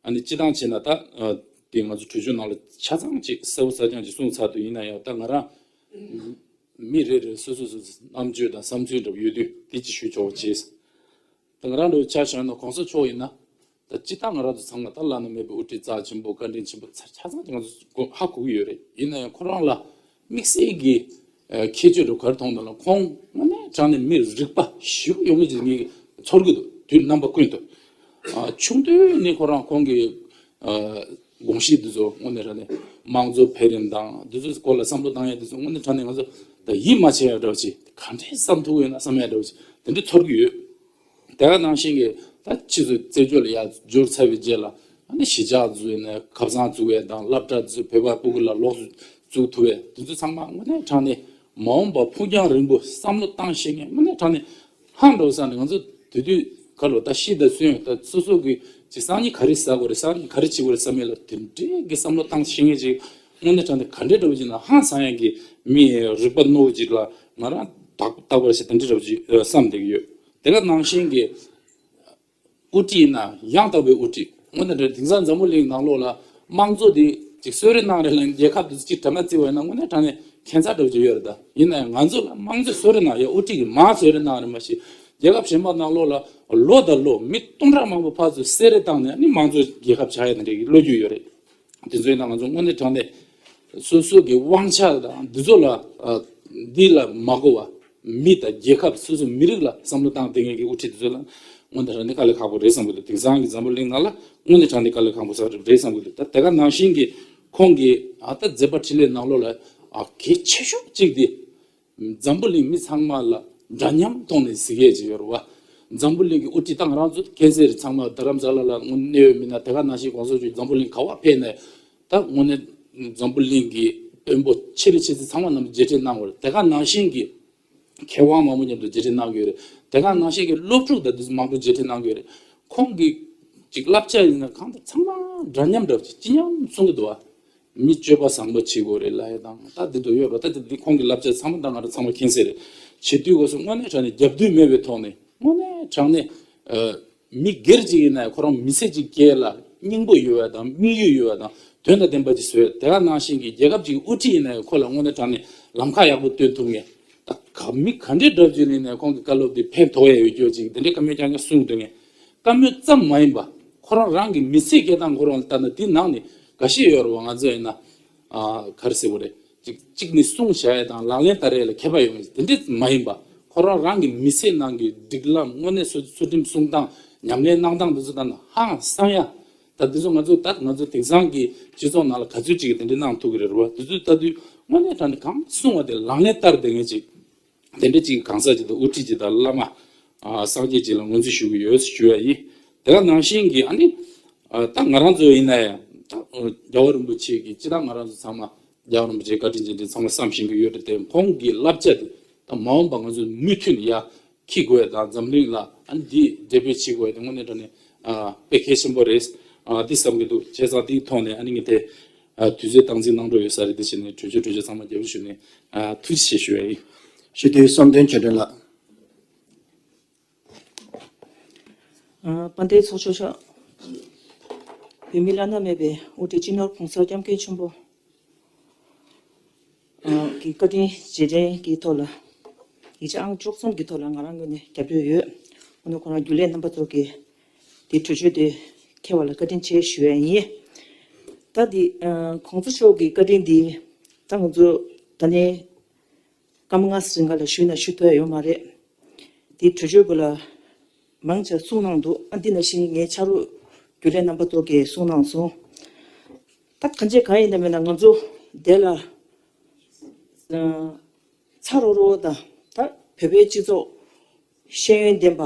ཨ་ནི་སྤྱི་བཏང་བྱས་ན་ད་ཨ་དེ་ང་ཚོ་གྲོས་ཆོད་ནང་ལ་ཆ་ཚང་ཅིག་གསལ་པོ་གསལ་རྐྱང་ཅིག་གསུངས་ཚར་འདུག་ཡིན་ན་ཡང་ད་ང་རང་མི་རེ་རེ་སོ་སོ་སོ་སོ་རྣམ་དཔྱོད་དང་བསམ་ཚུལ་འདྲ་པོ་ཡོད་དུས་དེ་ཅིག་ཞུ་ཆོག་བྱས། ད་ང་རང་ལོའི་ཆ་བཞག་ན་གོང་ས་མཆོག་ཡིན་ན། ད་སྤྱི་བཏང་ང་རང་ཚོ་ཚང་མ་ད་བླ་ན་མེད་པའི་དབུ་ཁྲིད་རྩ་ཆེན་པོ་བཀའ་དྲིན་ཆེན་པོ་ཆ་ཆ་ཚང་གི་ང་ཚོ་ཧ་གོ་གི་ཡོད་རེད། ཡིན་ན་ཡང་ཁོ་རང་ལ་དམིགས་བསལ་གྱི་ཁྱད་ཆོས་རུ་ག་རེ་མཐོང་དང་ལ་ཁོང་དངོས་གནས་དྲང་ནས་མི་རིག་པ་ཞེ་པོ་ཡོད་མཁན་ཅིག་ངས་ཚོར་གི་འདུག་དུས་རྣམ་པ་ཀུན་ཏུ། ཆུང་དུས་ནས་ཁོ་རང་ཁོང་གི་དགོངས་གཞི་འདི་ཚོ་དངོས་གནས་དྲང་ནས་དམངས་གཙོ་འཕེལ་རིམ་དང་འདི་ཚོའི་སྐོར་ལ་བསམ་བློ་བཏང་ཡས་འདི་ཚོ་དངོས་གནས་དྲང་ནས་ང་ཚོ་ད་ཡིད་མ་ཆེས་ཡ་འདྲ་བོ་ཅིག་ག་འདྲས་བསམ་ཐུབ་ཡོད་ན་བསམ་ཡ་འདྲ་བོ་ཅིག་དེ་འདྲས་ཚོར་གི་ཡོད། དེ་ག་ནང་བཞིན་གྱི་ད་ཕྱིས་སུ་རྩེད་འཇོ་ལ་ཡར་འབྱོར་ཚར་བའི་རྗེས་ལ་ཨ་ནི་གཞིས་ཆགས་འཛུགས་ནས་ཁ་སང་འཛུགས་པའི་དང་སློབ་གྲྭ་འཛུགས་བོད་པ་སྤུ་གུ་ལ་ལོགས་སུ་འཛུགས་ཐུབ་པའི་དེ་ཚོ་ཚང་མ་དངོས་གནས་དྲང་ནས་མ་འོངས་པ་ཕུགས་རྒྱང་རིང་པོ་བསམ་བློ་བཏང་ཤེས་མཁན་དངོས་གནས་དྲང་ནས་ཧང་འགྲོ་བསམ་ནས་ང་ཚོ་དེ་དུས་ག་ལོ་ད་ཤི་ད་གསོན་ད་སོ་སོ་གི་ཅིག་སང་ཉིན་ག་རེ་ཟ་དགོས་རེད་སང་ཉིན་ག་རེ་བྱེད་དགོས་རེད་བསམ་ཡས་ལ་དེ་འདྲའི་གི་བསམ་བློ་བཏང་ཤེས་མཁན་ཅིག་དངོས་གནས་དྲང་ནས་ག་འདྲའི་འདྲ་བོ་ཅིག་ན་ཧང་སང་ཡས་གི་མི་རིག་པ་རྣོ་བོ་ཅིག་ལ་ང་རང་རྟག་རྟག་པར་ཞིག་དེ་འདྲའི་འདྲ་བོ་ཅིག་བསམ་བསྡད་ཀྱི་ཡོད། དེ་ག་ནང་བཞིན་གྱི་དབུ་ཁྲིད་ཡིན་ན་ཡང་དག་པའི་དབུ་ཁྲིད་དངོས་གནས་དྲང་དེང་སང་འཛམ་བུ་གླིང་ནང་ལོགས་ལ་དམངས་གཙོ་དེ་ཅིག་གསོལ་རས་གནང་རེད་ལ་རྒྱལ་ཁབ་དེ་ཅིག་གྲ་མ་བརྩི་བ་ཡིན་ན་དངོས་གནས་དྲང་ནས་ཁྱད་མཚར་འདྲ་བོ་ཅིག་ཡོད་རེད། ད་ཡིན་ན་ཡང་ང་ཚོ་ལ་དམངས་གཙོ་གསོལ་རས་གནང་ཡ་དབུ་ཁྲིད་ཀྱི་མར་གསོལ་རས་གནང་རེད་མ་གཞི་རྒྱལ་ཁབ་གཞན་པ་ནང་ལོགས་ལ་ལོ་དང་ལོ་མི་སྟོང་ཕྲག་མང་པོ་ཕར་ཚུར་གསོལ་རས་བཏང་ནས་ནི་དམངས་གཙོ་རྒྱལ་ཁབ་ཆགས་ཡ་དེ་འདྲའི་ལོ་རྒྱུས་ཡོད་རེད། དེ་ཚོ་ཡིན་ན་ང་ཚོ་དངོས་གནས་དྲང་གནས་སོ་སོ་གི་དབང་ཆ་དང་འདི་ཚོ་ལ་ཨ་འདི་ལ་མ་གོ་བ་མི་དང་རྒྱལ་ཁབ་སོ་སོ་མི་རིགས་ལ་བསམ་བློ་བཏང་བསྡད་མཁན་གྱི་དབུ་ཁྲིད་དེ་ཚོ་ལ་དངོས་གནས་དྲང་གནས་དཀའ་ལས་ཁག་པོ་རེད་བསམ་གྱི་འདུག་དེང་སང་གི་འཛམ་བུ་གླིང་ནང་ལ་དངོས་གནས་དྲང་གནས་དཀའ་ལས་ཁག་པོ་ཟ་རེད་བསམ་གྱི་འདུག་ད་དེ་ག་ནང་བཞིན་གྱི་ཁོང་གི་ཨ་ད་མཛད་པ་འཕྲིན་ལས་ནང་ལོགས་ལ་ཨ་གལ་ཆེ་ཤོས་གཅིག་དེ། འཛམ་བུ་གླིང་མི་ཚང་མ་ལ་འདྲ་མཉམ་ཐོག་ནས་གཟིགས་ཡས་ཅིག་ཡོད་རེད་བ། འཛམ་བུ་གླིང་གི་དབུ་ཁྲིད་ད་ང་རང་ཚོ་མཁྱེན་གསལ་རེད། ཚང་མ་རྡ་རམ་ས་ལ་ལ་དངོས་གནས་ཡོད་མིན་ན་དེ་ག་ནང་བཞིན་གོང་ས་མཆོག་འཛམ་བུ་གླིང་ག་བ་ཕེབས་ནས་ད་དངོས་གནས་འཛམ་བུ་གླིང་གི་དཔོན་པོ་ཆེ་རེ་ཆེ་ཚེ་ཚང་མ་རྣམས་མཇལ་འཕྲད་གནང་བ་རེད། དེ་ག་ནང་བཞིན་གྱི་མཁས་དབང་མང་པོ་མཉམ་དུ་མཇལ་འཕྲད་གནང་གི་ཡོད་རེད། དེ་ག་ནང་བཞིན་གྱི་སློབ་ཕྲུག་དང་དེ་ཚོ་མང་པོ་མཇལ་འཕྲད་གནང་གི་ཡོད་རེད། ཁོང་གི་ཅིག་བསླབ་བྱ་ཡིན་ན་གང་ལྟར་ཚང་མ་འདྲ་མཉམ་འདྲ་བ་ཅིག་ཅི་སྙམ་གསུང་གི་འདུག་བ། མི་སྤྱོད་པ་བཟང་པོ་བྱེད་དགོས་རེད་ལབ་ཡ་དང་ད་འདི་འདྲ་ཡོད་རེད། ད་འདི་འདི་ཁོང་གི་བསླབ་བྱ་ཚང་མ་ད་ང་རང་ཚང་མ་མཁྱེན་གསལ་རེད། བྱེད་དུས་སྐབས་སུ་དངོས་གནས་དྲང་གནས་རྒྱབ་མདུན་མེད་པའི་ཐོག་ནས་དངོས་གནས་དྲང་གནས་ཨ་མི་སྒེར་གཅིག་ཡིན་ན་ཡང་ཁོ་རང་མི་ཚེ་གཅིག་སྐྱེལ་ལ་སྙིང་པོ་ཡོད་པ་དང་དམིགས་ཡུལ་ཡོད་པ་དང་དོན་དང་ལྡན་པ་ཅིག་བཟོས། དེ་ག་ནང་བཞིན་གྱི་རྒྱལ་ཁབ་ཅིག་གི་དབུ་ཁྲིད་ཡིན་ན་ཡང་ཁོ་ལ་དངོས་གནས་དྲང་གནས་ལམ་ཁ་ཡག་པོ་སྟོན་ཐུབ་མཁན། ད་ག་མི་ག་འདྲའི་འདྲ་བརྗོད་ཡིན་ན་ཡང་ཁོང་གི་བཀའ་སློབ་དེ་ཕན་ཐོགས་ཡ་ཡོད་རྒྱུ་ཅིག་དེ་འདྲའི་བཀའ་མོལ་རྐྱང་རྐྱང་གསུང་སྡོད་མཁན། བཀའ་མོལ་ཙམ་མ་ཡིན་པ་ཁོ་རང་རང་གི་མི་ཚེ་སྐྱེལ་སྟངས་ཁོ་རང་ལ་ལྟ་ན་དེ་ནང་ནས་འགའ་ཤས་ཡོད་རེད་བ། ང་ཚོ་ཡིན་ན་ཨ་ག་རེ་ཟེར་དགོས་རེད། གཅིག་གཅིག་ནི་གསུང་བྱ་ཡ་དང་ལག་ལེན་བསྟར་ཡ་ལ་མཁས་པ་ཡོད་མེད་དེ་འདྲས་མ་ཡིན་པ་ཁོ་རང་རང་གི་མི་ཚེ་ནང་གི་སྒྲིག་ལམ་དངོས་གནས་ཚུལ་ཁྲིམས་སྲུང་སྟངས་ཉམས་ལེན་གནང་སྟངས་འདི་ཚོ་ལྟ་ན་ཧང་སང་ཡ། ད་འདི་ཚོ་ང་ཚོ་ད་ང་ཚོ་དེང་སང་གི་སྤྱི་ཚོགས་ནང་ལ་ག་ཚོད་ཅིག་གིས་དེ་འདྲས་གནང་ཐུབ་ཀྱི་རེད་བ། དེ་ཚོ་ལྟ་དུས་དངོས་གནས་དྲང་གནས་གང་གསུང་བ་དེ་ལག་ལེན་བསྟར་བསྡད་མཁན་ཅིག་དེ་འདྲ་ཅིག་གང་ཟག་ཅིག་དང་དབུ་ཁྲིད་ཅིག་དང་བླ་མ་ཨ་སངས་རྒྱས་ཅིག་ལ་ངོས་འཛིན་ཞུ་གི་ཡོད་ཞུ་ཡ་ཡིན། དེ་ག་ནང་བཞིན་གྱི་ཨ་ནི་ཨ་ད་ང་རང་ཚོ་ཡིན་ན་ཡང་ད་རྒྱལ་བ་རིན་པོ་ཆེ་གི་སྤྱི་བཏང་ང་རང་ཚོ་ཚང་མ་རྒྱལ་བ་རིན་པོ་ཆེའི་བཀའ་དྲིན་རྗེས་དྲན་ཚང་མ་བསམ་ཤེས་ཀྱི་ཡོད་རེད་དེ། ཁོང་གི་བསླབ་བྱ་དེ་ད་མ་འོངས་པ་ང་ཚོ་མུ་མཐུད་ནས་ཡར་འཁྱེར་དགོས་ཡ་དང་འཛམ་གླིང་ལ་ཨ་ནི་འདི་འགྲེལ་སྤེལ་བྱེད་དགོས་ཡ་དེ་དངོས་གནས་དྲང་གནས་ཨ་དཔེ་གལ་ཆེན་པོ་རེད། ཨ་འདི་བསམ་གྱི་འདུག་བྱས་ཙང་འདིའི་ཐོག་ནས་ཨ་ནི་ངས་དེ་ཨ་དུས་ཚོད་སྟངས་འཛིན་གནང་འགྲོ་ཡོད་ས་རེད། དེ་བྱས་ནས་གྲོས་ཆོད་གྲོས་ཆོད་ཚང་མ་རྒྱབ་ཞུ་ནས་ཨ་ཐུགས་རྗེ་ཆེ་ཞུ་ཡ་ཡིན། ཞུ་དེ་བསམ་གཏན་ཆོས་སྒྲོན་ལགས། ཨ་དཔལ་ལྡན་ཚོགས་གཙོ་མཆོག་བོད་མི་བླ་ན་མེད་པའི་དབུ་ཁྲིད་སྤྱི་ནོར་༸གོང་ས་༸སྐྱབས་མགོན་ཆེན་པོ་ཨ་གི་བཀའ་དྲིན་རྗེས་དྲན་གྱི་ཐོག་ལ་ཡིག་ཆ་ཨང་བཅུ་གསུམ་གྱི་ཐོག་ལ་ང་རང་ངོས་ནས་རྒྱབ་སྐྱོར་ཡོད། ནུ་ཁོ་རང་རྒྱུན་ལས་རྣམ་པ་ཚོ་གིས་དེ་གྲོས་ཆོད་དེ་འཁྱེར་བ་ལ་བཀའ་དྲིན་ཆེ་ཞུ་ཡ་ཡིན། ད་དེ་ཨ་གོང་ས་མཆོག་གི་བཀའ་དྲིན་དེ་ད་ང་ཚོ་ད་ནས་སྐར་མ་ལྔ་རིང་ག་ལ་ཞུས་ན་ཞུ་ཐུབ་ཡ་ཡོད་མ་རེད། དེ་གྲོས་ཆོད་པོ་ལ་མང་ཆེ་གསུངས་གནང་འདུག་ཨ་འདི་ནང་བཞིན་ངའི་ཕྱག་རོགས་རྒྱུན་ལས་རྣམ་པ་ཚོ་གིས་གསུངས་གནང་སོང་། ད་གང་བྱས་གང་ཡིན་ན་མེད་ན་ང་ཚོ་དེ་ལ་ཚ་རོ་རོ་དང་ད་བོད་པའི་སྤྱི་ཚོགས་ཤེས་ཡོན་ལྡན་པ།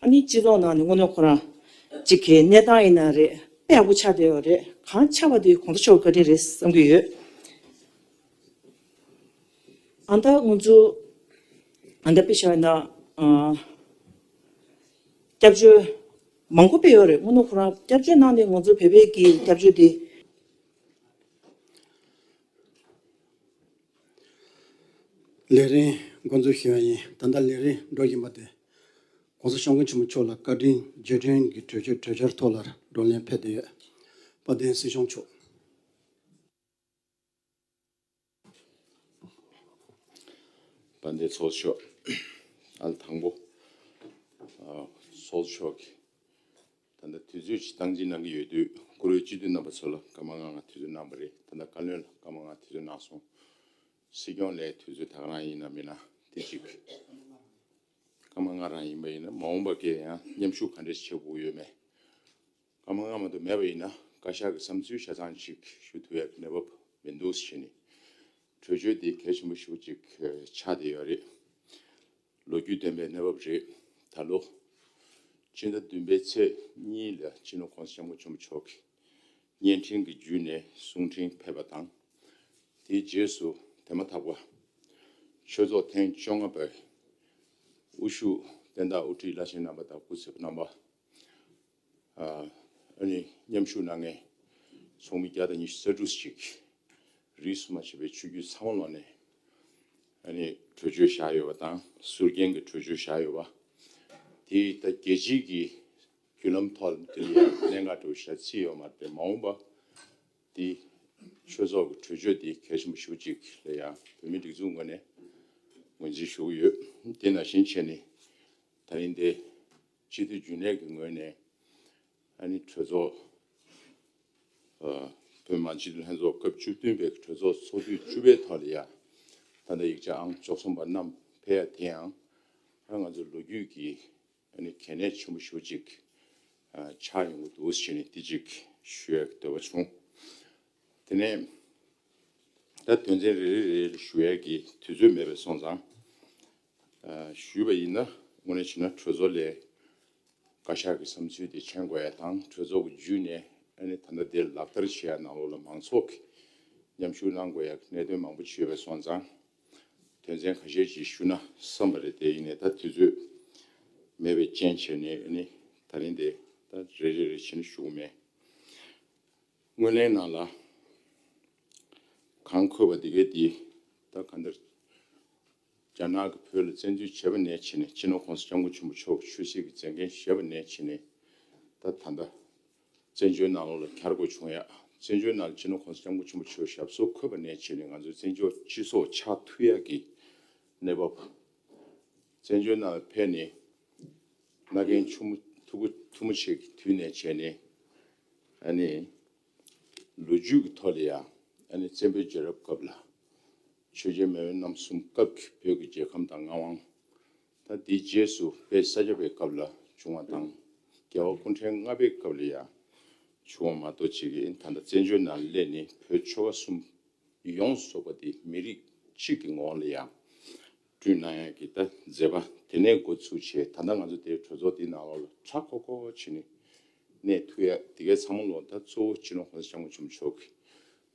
ཨ་ནི་སྤྱི་ཚོགས་ནང་ནས་དངོས་གནས་ཁོ་རང་གཅིག་གི་གནས་སྟངས་ཡིན་ན་རེད། དཔེ་ཡག་པོ་ཆགས་བསྡད་ཡོད་རེད། གང་ཆགས་པ་དེ་གོང་ས་མཆོག་བཀའ་དྲིན་རེད་བསམ་གྱི་ཡོད། ཨ་ད་ང་ཚོ་ཨ་ད་དཔེ་བཞག་ན་ཨ་སྐྱབས་བཅོལ་མང་པོ་དཔེ་ཡོད་རེད། དངོས་གནས་ཁོ་རང་སྐྱབས་བཅོལ་ནང་ནས་ང་ཚོ་བོད་པའི་གི་སྐྱབས་བཅོལ་དེ། ལས་རིམ་འགོ་འཛུགས་ཞུ་བ་ཡིན། ད་ལྟ་ལས་རིམ་འགྲོ་བཞིན་པ་དེ། ༸གོང་ས་སྐྱབས་མགོན་ཆེན་པོ་མཆོག་ལ་བཀའ་དྲིན་རྗེས་དྲན་གྱི་གྲོས་ཆོད་གྲོས་འཆར་ཐོག་ལ་བགྲོ་གླེང་ཕེབས་བསྡད་ཡོད། དཔལ་ལྡན་སྲིད་སྐྱོང་མཆོག་དཔལ་ལྡན་ཚོགས་གཙོ་མཆོག་ཨ་དང་པོ། ཨ་ཚོགས་གཙོ་མཆོག་གིས་ད་ལྟ་དུས་ཚོད་ཅིག་སྟངས་འཛིན་གནང་གི་ཡོད་དུས་བཀུར་འོས་སྤྱི་འཐུས་རྣམ་པ་ཚོ་ལ་སྐར་མ་ལྔ་ལྔ་དུས་ཚོད་གནང་བ་རེད། ད་ལྟ་བཀའ་བློན་ལ་སྐར་མ་ལྔ་དུས་ཚོད་གནང་སོང་། སྲིད་སྐྱོང་ལ་དུས་ཚོད་ད་ག་རང་ཡིན་ན་མིན་ན་དེ་གཅིག་སྐར་མ་ལྔ་རང་ཡིན་པ་ཡིན་ན་མ་འོངས་པ་གས་ཡང་མཉམ་ཞུགས་ག་འདྲས་བྱེད་དགོས་ཡོད་མེད། སྐར་མ་ལྔ་མ་གཏོགས་མེད་པ་ཡིན་ན་བཀའ་ཤག་གི་བསམ་ཚུལ་ཆ་ཚང་ཅིག་ཞུ་ཐུབ་ཡག་གི་གནས་བབ་མི་འདུག་ཟེར་ནས། གྲོས་ཆོད་དེ་གལ་ཆེན་པོ་ཞེ་པོ་ཅིག་ཆགས་བསྡད་ཡོད་རེད། ལོ་རྒྱུས་ལྡན་པའི་གནས་བབ་རེད། ད་ལོ་སྤྱི་ཟླ་བདུན་པའི་ཚེས་གཉིས་ལ་སྤྱི་ནོར་༸གོང་ས་༸སྐྱབས་མགོན་ཆེན་པོ་མཆོག་གིས་བརྙན་འཕྲིན་གྱི་བརྒྱུད་ནས་གསུང་འཕྲིན་ཕེབས་པ་དང་། དེའི་རྗེས་སུ་དེ་མ་ཐག་པ་ཆོས་ཚོགས་ཐེངས་བཅོ་ལྔ་པའི་དབུ་བཞུགས་བསྟན་བདག་དབུ་ཁྲིད་བླ་ཆེན་རྣམ་པ་དང་སྐུ་ཚབ་རྣམ་པ། ཨ་ནི་མཉམ་ཞུགས་གནང་མཁན་ཚོགས་མི་བརྒྱ་དང་ཉི་ཤུ་རྩ་དྲུག་ཅིག་རིས་སུ་མ་ཆད་པའི་ཆོས་བརྒྱུད་ཚང་མ་ལོག་ནས་ཨ་ནི་གྲོས་ཆོད་བཞག་ཡོད་པ་དང་ཟུར་རྒྱན་གྱི་གྲོས་ཆོད་བཞག་ཡོད་པ། དེ་ད་རྒྱལ་སྤྱིའི་གི་བརྒྱུད་ལམ་ཐོག་དེ་ལ་ཡང་གནད་འགག་འདྲ་བོ་ཞིག་བརྩིས་ཡོད་མ་རེད་དེ། མ་འོངས་པ་དེ་ཆོས་ཚོགས་ཀྱི་གྲོས་ཆོད་དེ་གལ་ཆེན་པོ་ཞེ་པོ་ཅིག་ལ་ཡང་བོད་མིའི་སྒྲིག་འཛུགས་ངོས་ནས་ངོས་འཛིན་ཞུ་གི་ཡོད། དེ་ནང་བཞིན་བྱས་ནས་ད་རིང་འདི་སྤྱི་འཐུས་རྒྱུན་ལས་ཀྱི་ངོས་ནས་ཨ་ནི་གྲོས་ཚོགས་ཨ་བོད་མི་མང་སྤྱི་འཐུས་ལྷན་ཚོགས་སྐབས་བཅུ་བདུན་པའི་གྲོས་ཚོགས་ཚོགས་དུས་བཅུ་པའི་ཐོག་ལ་ཡང་ད་ལྟ་ཡིག་ཆ་ཨང་བཅུ་གསུམ་པ་བསྣམས་ཕེབས་ཡ་དེ་ཡང་ཨ་ང་ཚོ་ལོ་རྒྱུས་ཀྱི་ཨ་ནི་གལ་གནད་ཆེན་པོ་ཞེ་པོ་ཅིག་ཨ་ཆགས་ཡོང་གི་འདུག་ཟེར་ནས་དེ་ཅིག་ཞུ་ཡ་འདོད་པ་བྱུང་། དེ་ནས་ད་དོན་ཚན་རེ་རེ་རེ་རེ་ཞུ་ཡ་གི་དུས་ཚོད་མེད་པས་སོང་ཙང་། ཨ་ཞུས་པ་ཡིན་ན་དངོས་གནས་བྱས་ན་གྲོས་ཚོགས་ལས་བཀའ་ཤག་གི་བསམ་ཚུལ་དེ་མཁྱེན་དགོས་ཡ་དང་། གྲོས་ཚོགས་ཀྱི་བརྒྱུད་ནས་ཨ་ནི་ད་ལྟ་དེར་ལག་བསྟར་བྱེད་ཡ་ནང་ལོགས་ལ་མང་ཚོགས་ཀྱིས་མཉམ་ཞུགས་གནང་དགོས་ཡ་གནད་དོན་མང་པོ་ཅིག་ཡོད་པས་སོང་ཙང་། དོན་ཚན་ཁ་ཤས་ཅིག་ཞུ་ན་བསམ་པ་རེད། དེ་ཡིན་ནའི་ད་དུས་ཚོད་མེད་པའི་རྐྱེན་བྱས་ནས་ཨ་ནི་ད་རིང་དེ་ད་རེ་རེ་རེ་བྱས་ནས་ཞུ་གི་མེད། སྔོན་གླེང་ནང་ལ་གང་འཁོད་པ་འདི་གའི་འདི་ད་གང་ལྟར་རྒྱ་ནག་གིས་བོད་ལ་བཙན་འཛུལ་བྱས་པ་ནས་བྱས་ནས་སྤྱི་ནོར་༸གོང་ས་༸སྐྱབས་མགོན་ཆེན་པོ་མཆོག་ཆོས་སྲིད་ཀྱི་མཛད་འགན་བཞེས་པ་ནས་བྱས་ནས་ད་ད་ལྟ་བཙན་བྱོལ་ནང་ལོགས་ལ་གྱར་དགོས་བྱུང་ཡ། བཙན་བྱོལ་ནང་ལ་སྤྱི་ནོར་༸གོང་ས་༸སྐྱབས་མགོན་ཆེན་པོ་མཆོག་ཞབས་སོར་འཁོད་པ་ནས་བྱས་ནས་ང་ཚོའི་བཙན་བྱོལ་སྤྱི་ཚོགས་ཆགས་ཐུབ་ཡ་གི་གནས་བབ། བཙན་བྱོལ་ནང་ལ་ཕེབས་ནས་མནའ་གན་ཆུ་མོ་ཐུ་གུ་ཐུ་མོ་ཆེ་གི་དུས་ནས་བྱས་ནས་ཨ་ནི་ལོ་རྒྱུས་ཀྱི་ཐོག་ལ་ཡང་ཨ་ནི་བཙན་པོའི་རྒྱལ་རབས་སྐབས་ལ་ཆོས་རྒྱལ་མེས་དབོན་རྣམ་གསུམ་སྐབས་ཀྱི་བོད་ཀྱི་རྒྱལ་ཁམས་དང་མངའ་དབང་། ད་དེའི་རྗེས་སུ་དཔལ་ས་སྐྱ་པའི་སྐབས་ལ་བྱུང་བ་དང་། རྒྱལ་བ་སྐུ་ཕྲེང་ལྔ་པའི་སྐབས་ལ་ཡང་བྱུང་བ་མ་གཏོགས་ཅིག་གིས་ད་ལྟ་བཙན་བྱོལ་ནང་སླེབས་ནས་བོད་ཆོལ་ཁ་གསུམ་ཡོངས་སུ་རྫོགས་པ་དེ་མི་རིགས་གཅིག་གི་ངོ་བོ་ལ་ཡང་བསྐྲུན་གནང་ཡག་གི་ད་མཛད་པ་དེ་ནས་འགོ་ཚུགས་བྱས། ད་ལྟ་ང་ཚོ་དེའི་གྲོས་ཚོགས་དེའི་ནང་ལོགས་ལ་གྲ་སྒྲིག་བྱས་ནས་གནས་ཐུབ་ཡག་དེ་གའི་ཚང་མ་ལོག་ད་གཙོ་བོ་སྤྱི་ནོར་༸གོང་ས་༸སྐྱབས་མགོན་ཆེན་པོ་མཆོག་གི་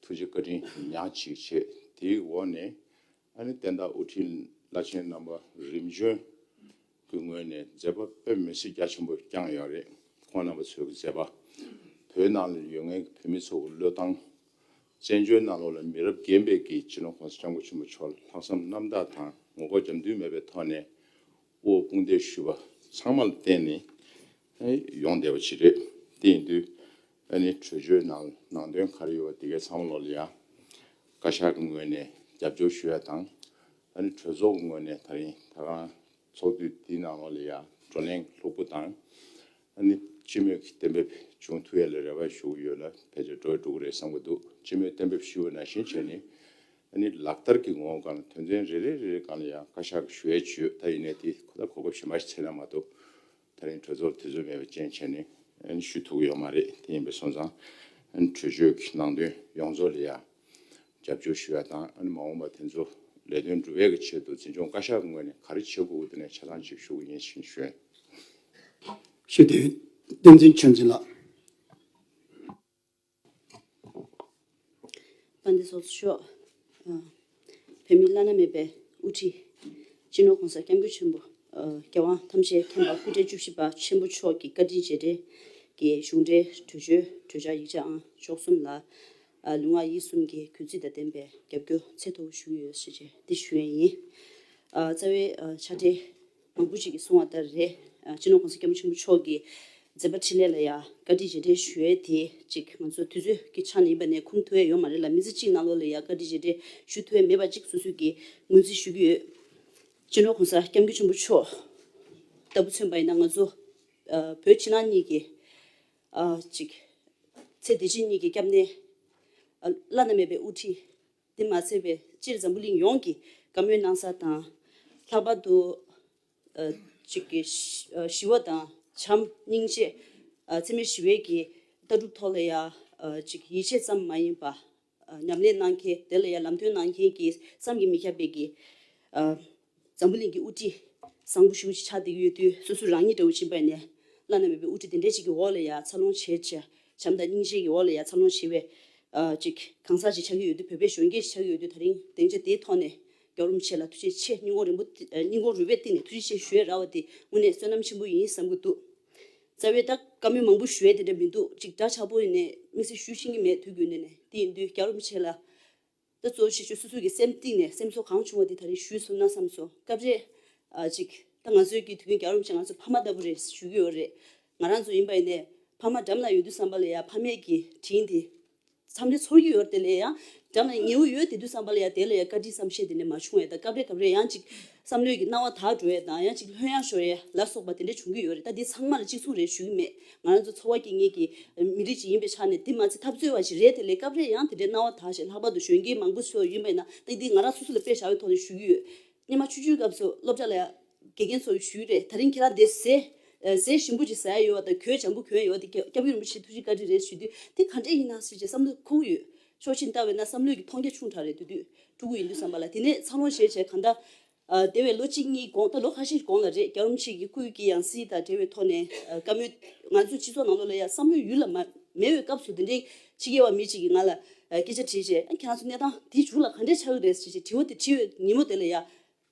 ཐུགས་རྗེ་བཀའ་དྲིན་ཉག་གཅིག་བྱས། དེའི་འོག་ནས་ཨ་ནི་བསྟན་བདག་དབུ་ཁྲིད་བླ་ཆེན་རྣམ་པ་རིམ་བྱོན་གྱི་ངོས་ནས་མཛད་པ་དཔེ་མི་སྲིད་རྒྱ་ཆེན་པོ་བསྐྱངས་ཡོད་རེད། ཁོང་རྣམ་པ་ཚོའི་མཛད་པ། བོད་ནང་ལ་ཡོད་མཁན་གྱི་བོད་མི་ཚོ་གི་བློས་བཏང་། བཙན་བྱོལ་ནང་ལོགས་ལ་མི་རབས་རྒན་པའི་གི་སྤྱི་ནོར་༸གོང་ས་༸སྐྱབས་མགོན་ཆེན་པོ་མཆོག་ལ་ལྷག་བསམ་རྣམ་དག་དང་ངོ་རྒོལ་རྒྱབ་མདུན་མེད་པའི་ཐོག་ནས་དབུ་འོག་དཔུང་འདེགས་ཞུས་པ་ཚང་མ་ལ་བརྟེན་ནས་ཡོང་བསྡད་པ་ཅིག་རེད། དེ་ཡིན་དུས་ཨ་ནི་གྲོས་ཆོད་ནང་ནང་དོན་ག་རེ་ཡོད་པ་དེ་གའི་ཚང་མ་ལོགས་ལ་ཡང་བཀའ་ཤག་གི་ངོས་ནས་རྒྱབ་སྐྱོར་ཞུ་ཡ་དང་། ཨ་ནི་གྲོས་ཚོགས་ཀྱི་ངོས་ནས་ད་རིང་ད་གང་ ཚོགས་དུས་འདིའི་ནང་ལོགས་ལ་ཡང་བགྲོ་གླེང་ལྷུག་པོ་དང་། ཨ་ནི་སྤྱི་མོས་ཀྱི་གཏན་འབེབས་བྱུང་ཐུབ་ཡ་ལ་རེ་བ་ཞུ་གི་ཡོད་ལ། ཕལ་ཆེར་འགྲོ་ཡ་འགྲོ་གི་རེད་བསམ་གྱི་འདུག་སྤྱི་མོས་གཏན་འབེབས་ཞུས་པ་ནང་བཞིན་བྱས་ནས། ཨ་ནི་ལག་བསྟར་གྱི་ངོ་བོ་སྒང་ལ་དོན་ཚན་རེ་རེ་རེ་རེ་སྒང་ལ་ཡང་བཀའ་ཤག་གིས་ཞུ་ཡ་ཅིག་ཡོད། ད་ཡིན་ནའི་དེ་ཁོ་ད་གོ་སྐབས་གཞན་པ་ཞིག་འཚོལ་ན་མ་གཏོགས། ད་རིང་གྲོས་ཚོགས་ལ་དུས་ཚོད་མེད་པའི་རྐྱེན་བྱས་ནས་ཨ་ནི་ཞུ་ཐུབ་ཀྱི་ཡོད་མ་རེད། དེ་ཡིན་པ་སོང་ཙང་ཨ་ནི་གྲོས་ཆོད་ཀྱི་ནང་དོན་ཡོངས་རྫོགས་ལ་ཡང་རྒྱབ་སྐྱོར་ཞུ་ཡ་དང་། ཨ་ནི་མ་འོངས་པ་དེ་ཚོ་ལས་དོན་སྒྲུབ་ཡས་ཀྱི་ཆེད་དུ་འཛིན་སྐྱོང་བཀའ་ཤག་གི་ངོས་ནས་ག་རེ་བྱེད་དགོས་ཀྱི་དེ་ནས་ཆ་ཚང་ཅིག་ཞུ་གི་ཡིན་ཞེས་ཞུ་ཡ་ཡིན། ཞུ་དེ་བསྟན་འཛིན་ཆོས་འཛིན་ལགས། དཔལ་ལྡན་ཚོགས་གཙོ་མཆོག་ཨ། བོད་མིའི་བླ་ན་མེད་པའི་དབུ་ཁྲིད། སྤྱི་ནོར་༸གོང་ས་༸སྐྱབས་མགོན་ཆེན་པོ། ཨ། རྒྱལ་དབང་ཐམས་ཅད་མཁྱེན་པ་སྐུ་ཕྲེང་བཅུ་བཞི་པ་ཆེན་པོ་མཆོག་གི་བཀའ་དྲིན་རྗེས་དྲན་གྱི་གཞུང་འབྲེལ་གྲོས་ཆོད་གྲོས་འཆར་ཡིག་ཆ་ཨང་བཅུ་གསུམ་ལ། ཨ། ལུས་ངག་ཡིད་གསུམ་གྱི་གུས་བརྩི་དང་ལྡན་པའི་རྒྱབ་སྐྱོར་ཚད་མཐོ་བོ་ཞུ་གི་ཡོད་ཞེས་བྱས་འདི་ཞུ་ཡས་ཡིན། ཨ། རྩ་བའི་ཨ་ཕྱག་སྦྲེལ་མང་པོ་ཅིག་གིས་གསུངས་པ་ལྟར་རེད། ཨ། སྤྱི་ནོར་༸གོང་ས་༸སྐྱབས་མགོན་ཆེན་པོ་མཆོག་གི་མཛད་པ་འཕྲིན་ལས་ལ་ཡང་བཀའ་དྲིན་རྗེས་དྲན་ཞུ་ཡས་དེ་ཅིག་ང་ཚོ་དུས་ཚོད་ཀྱི་ཆ་ནས་ཡིན་པ་ནས་ཁུངས་ཐུབ་ཡས་ཡོད་མ་རེད་ལ། མི་ཚེ་གཅིག་ནང་ལོགས་ལ་ཡང་བཀའ་དྲིན་རྗེས་དྲན་ཞུ་ཐུབ་ཡས་མེད་པ་ཅིག་སོ་སོས་ཀྱིས་ངོས་འཛིན་ཞུ་གི་ཡོད། སྤྱི་ནོར་༸གོང་ས་༸སྐྱབས་མགོན་ཆེན་པོ་མཆོག་ལྟ་བུ་མཚོན་པ་ཡིན་ན་ང་ཚོ་ཨ་བོད་ཕྱི་ནང་གཉིས་ཀྱི་ཨ་ཅིག་ཚེ་འདི་ཕྱི་གཉིས་ཀྱི་སྐྱབས་གནས། ཨ། བླ་ན་མེད་པའི་དབུ་ཁྲིད། དེ་མ་ཚད་པའི་སྤྱིར་འཛམ་བུ་གླིང་ཡོངས་ཀྱི་བཀའ་མོལ་གནང་ས་དང་། ལྷག་པར་དུ་ཨ་ཅིག་གི་ཞི་ཨ་ཞི་བ་དང་བྱམས་སྙིང་རྗེ། ཨ། འཚེ་མེད་ཞི་བའི་གི་ལྟ་གྲུབ་ཐོག་ལ་ཡ་ཨ་ཅིག་ཡིད་ཆེས་ཙམ་མ་ཡིན་པ། ཨ། ཉམས་ལེན་གནང་མཁན་དེ་ལ་ཡ་ལམ་སྟོན་གནང་མཁན་གྱི་བསམ་གྱིས་མི་ཁྱབ་པའི་གི་ཨ་འཛམ་བུ་གླིང་གི་དབུ་ཁྲིད་བཟང་པོ་ཞེ་པོ་ཅིག་ཆགས་བསྡད་ཀྱི་ཡོད་དུས། སོ་སོ་རང་ཉིད་འདྲ་བོ་ཕྱིན་པ་ནས་བླ་ན་མེད་པའི་དབུ་ཁྲིད་དེ་འདྲ་ཅིག་གི་འོག་ལ་ཡ་འཚར་ལོངས་བྱས་བྱས། བྱམས་དང་སྙིང་རྗེ་གི་འོག་ལ་ཡ་འཚར་ལོངས་བྱས་པའི་ཨ་ཅིག་གང་ཟག་ཅིག་ཆགས་ཀྱི་ཡོད་དུས། བོད་པའི་གཞོན་སྐྱེས་ཤིག་ཆགས་ཀྱི་ཡོད་དུས། ད་རིང་སྡིངས་ཆ་དེའི་ཐོག་ནས་རྒྱལ་བ་རིན་པོ་ཆེ་ལ་ཐུགས་རྗེ་ཆེ། སྙིང་ཁོང་རིང་པོ་ཨ་སྙིང་ཁོང་རུས་པའི་གཏིང་ནས་ཐུགས་རྗེ་ཆེ་ཞུ་ཡས་རག་པ་དེ་དངོས་གནས་བསོད་ནམས་ཆེན་པོ་ཡིན་བསམ་གྱི་འདུག་རྩ་བའི་ད་བཀའ་མོལ་མང་པོ་ཞུ་ཡས་དེ་འདྲ་མི་འདུག་ཅིག་འདྲ་ཆགས་པོ་ཡིན་ནས་དམིགས་བསལ་ཞུ་ཤེས་ཀྱི་མེད། དུས་རྒྱུན་ནས་ནས་དེ་ཡིན་དུས་རྒྱལ་བ་རིན་པོ་ཆེ་ལ། ད་གཙོ་བོ་ཞེ་ཆུ་སོ་སོ་གི་སེམས་གཏིང་ནས་སེམས་གསོ་གང་བྱུང་བ་དེ་ད་རེས་ཞུས་སོང་ན་བསམ་སོང་། སྐབས་རེ་ཨ་ཅིག་ད་ང་ཚོའི་གི་དུས་རྒྱུན་རྒྱལ་བ་རིན་པོ་ཆེ་ང་ཚོ་ཕ་མ་ལྟ་བུ་རེད་ཞུ་གི་ཡོད་རེད། ང་རང་ཚོ་ཡིན་པ་ཡིན་ནས་ཕ་མ་འགྲམ་ལ་ཡོད་དུས་ཙམ་པ་ལ་ཡ་ཕ་མས་གི་དྲིན་དེ་མཚམས་རེ་ཚོར་གྱི་ཡོད་རེད། དེ་ལས་ཡང་འགྲམ་ལ་ཉེ་བོ་ཡོད་དེ་དུས་ཙམ་པ་ལ་ཡ་དེ་ལ་ཡ་བཀའ་དྲིན་བསམ་ཤེས་དེ་འདྲ་མ་བྱུང་བས། ད་སྐབས་རེ་སྐབས་རེ་ཡང་ཅིག་བསམ་བློའི་གི་སྣང་བ་དག་འགྲོ་ཡས་དང་། ཡང་ཅིག་ལྷོད་ཡངས་ཤོར་ཡས་ལ་སོགས་པ་དེ་འདྲ་བྱུང་གི་ཡོད་རེད། ད་འདི་ཚང་མ་ལ་གཅིག་མཚུངས་རེད་ཞུ་གི་མེད། ང་རང་ཚོ་འཚོ་བ་སྐྱེལ་མཁན་གྱི་མི་རིགས་ཅིག་ཡིན་པའི་ཆ་ནས་དེ་མ་ཚད་འཐབ་རྩོད་པ་ཞིག་རེད། དེ་ལས་སྐབས་རེ་ཡང་དེ་འདྲའི་སྣང་བ་དག་ཞིག་ལྷག་པར་དུ་གཞོན་སྐྱེས་མང་པོ་ཚོ་ཡིན་པ་ཡིན་ན། ད་འདི་ང་རང་སོ་སོ་ལ་དཔེ་བཞག་པའི་ཐོག་ནས་ཞུ་གི་ཡོད། སྔོན་མ་ཆུང་ཆུང་སྐབས་སུ་སློབ་གྲྭ་ལ་དགེ་རྒན་ཚོ་ཞུས་རེད། ད་རིང་ཁྱེད་རང་དེ་ཟས་ཨ་ཟས་ཞིམ་པོ་ཅིག་ཟ་ཡ་ཡོད་པ་དང་། གོས་འཇམ་པོ་གྱོན་ཡ་ཡོད་པ་དེ་སྐྱབས་མགོན་རིན་པོ་ཆེ་ཐུགས་རྗེ་བཀའ་དྲིན་རེད་ཞུ་དུས། དེ་ག་འདྲས་ཡིན་ན་ཟེར་བྱས་བསམ་བློ་འཁོར་གྱི་ཡོད། ཕྱོགས་གཅིག་ནས་བལྟས་པ་ཡིན་ན་བསམ་བློའི་གི་མཐོང་རྒྱ་ཆུང་དྲགས་རེད། དེ་དུས་ཕྲུ་གུ་ཡིན་དུས་ཙམ་པ་ལ། དེ་ནས་འཚར་ལོངས་བྱས་བྱས་གང་ལྟར། ཨ། འདས་པའི་ལོ་གཅིག་གཉིས་གོང་། ད་ལོ་ཁ་ཤས་གོང་ལ་རེད། རྒྱལ་བ་རིན་པོ་ཆེ་གི་སྐུ་ཡི་གི་ཡང་སྲིད་དང་འབྲེལ་བའི་ཐོག་ནས། ཨ། བཀའ་མོལ་ང་ཚོའི་སྤྱི་ཚོགས་ནང་ལོགས་ལ་ཡ་བསམ་བློའི་ཡུལ་ལ་མ་མེད་པའི་སྐབས་སུ། དེ་འདྲའི་ཕྱི་རྒྱལ་བ་མི་གཅིག་གིས་ང་ལ་ཨ་སྐད་ཆ་དྲིས་བྱས། ཨ། ཁྱེད་རང་ཚོ་གནས་སྟངས་དེའི་མཇུག་ལ་ག་འདྲས་ཆགས་ཀྱི་རེད་ཟེར་བྱས་དྲི་བ་དེ་དྲིས་པའི་ཉིན་མོ་དེ་ལ་ཡ།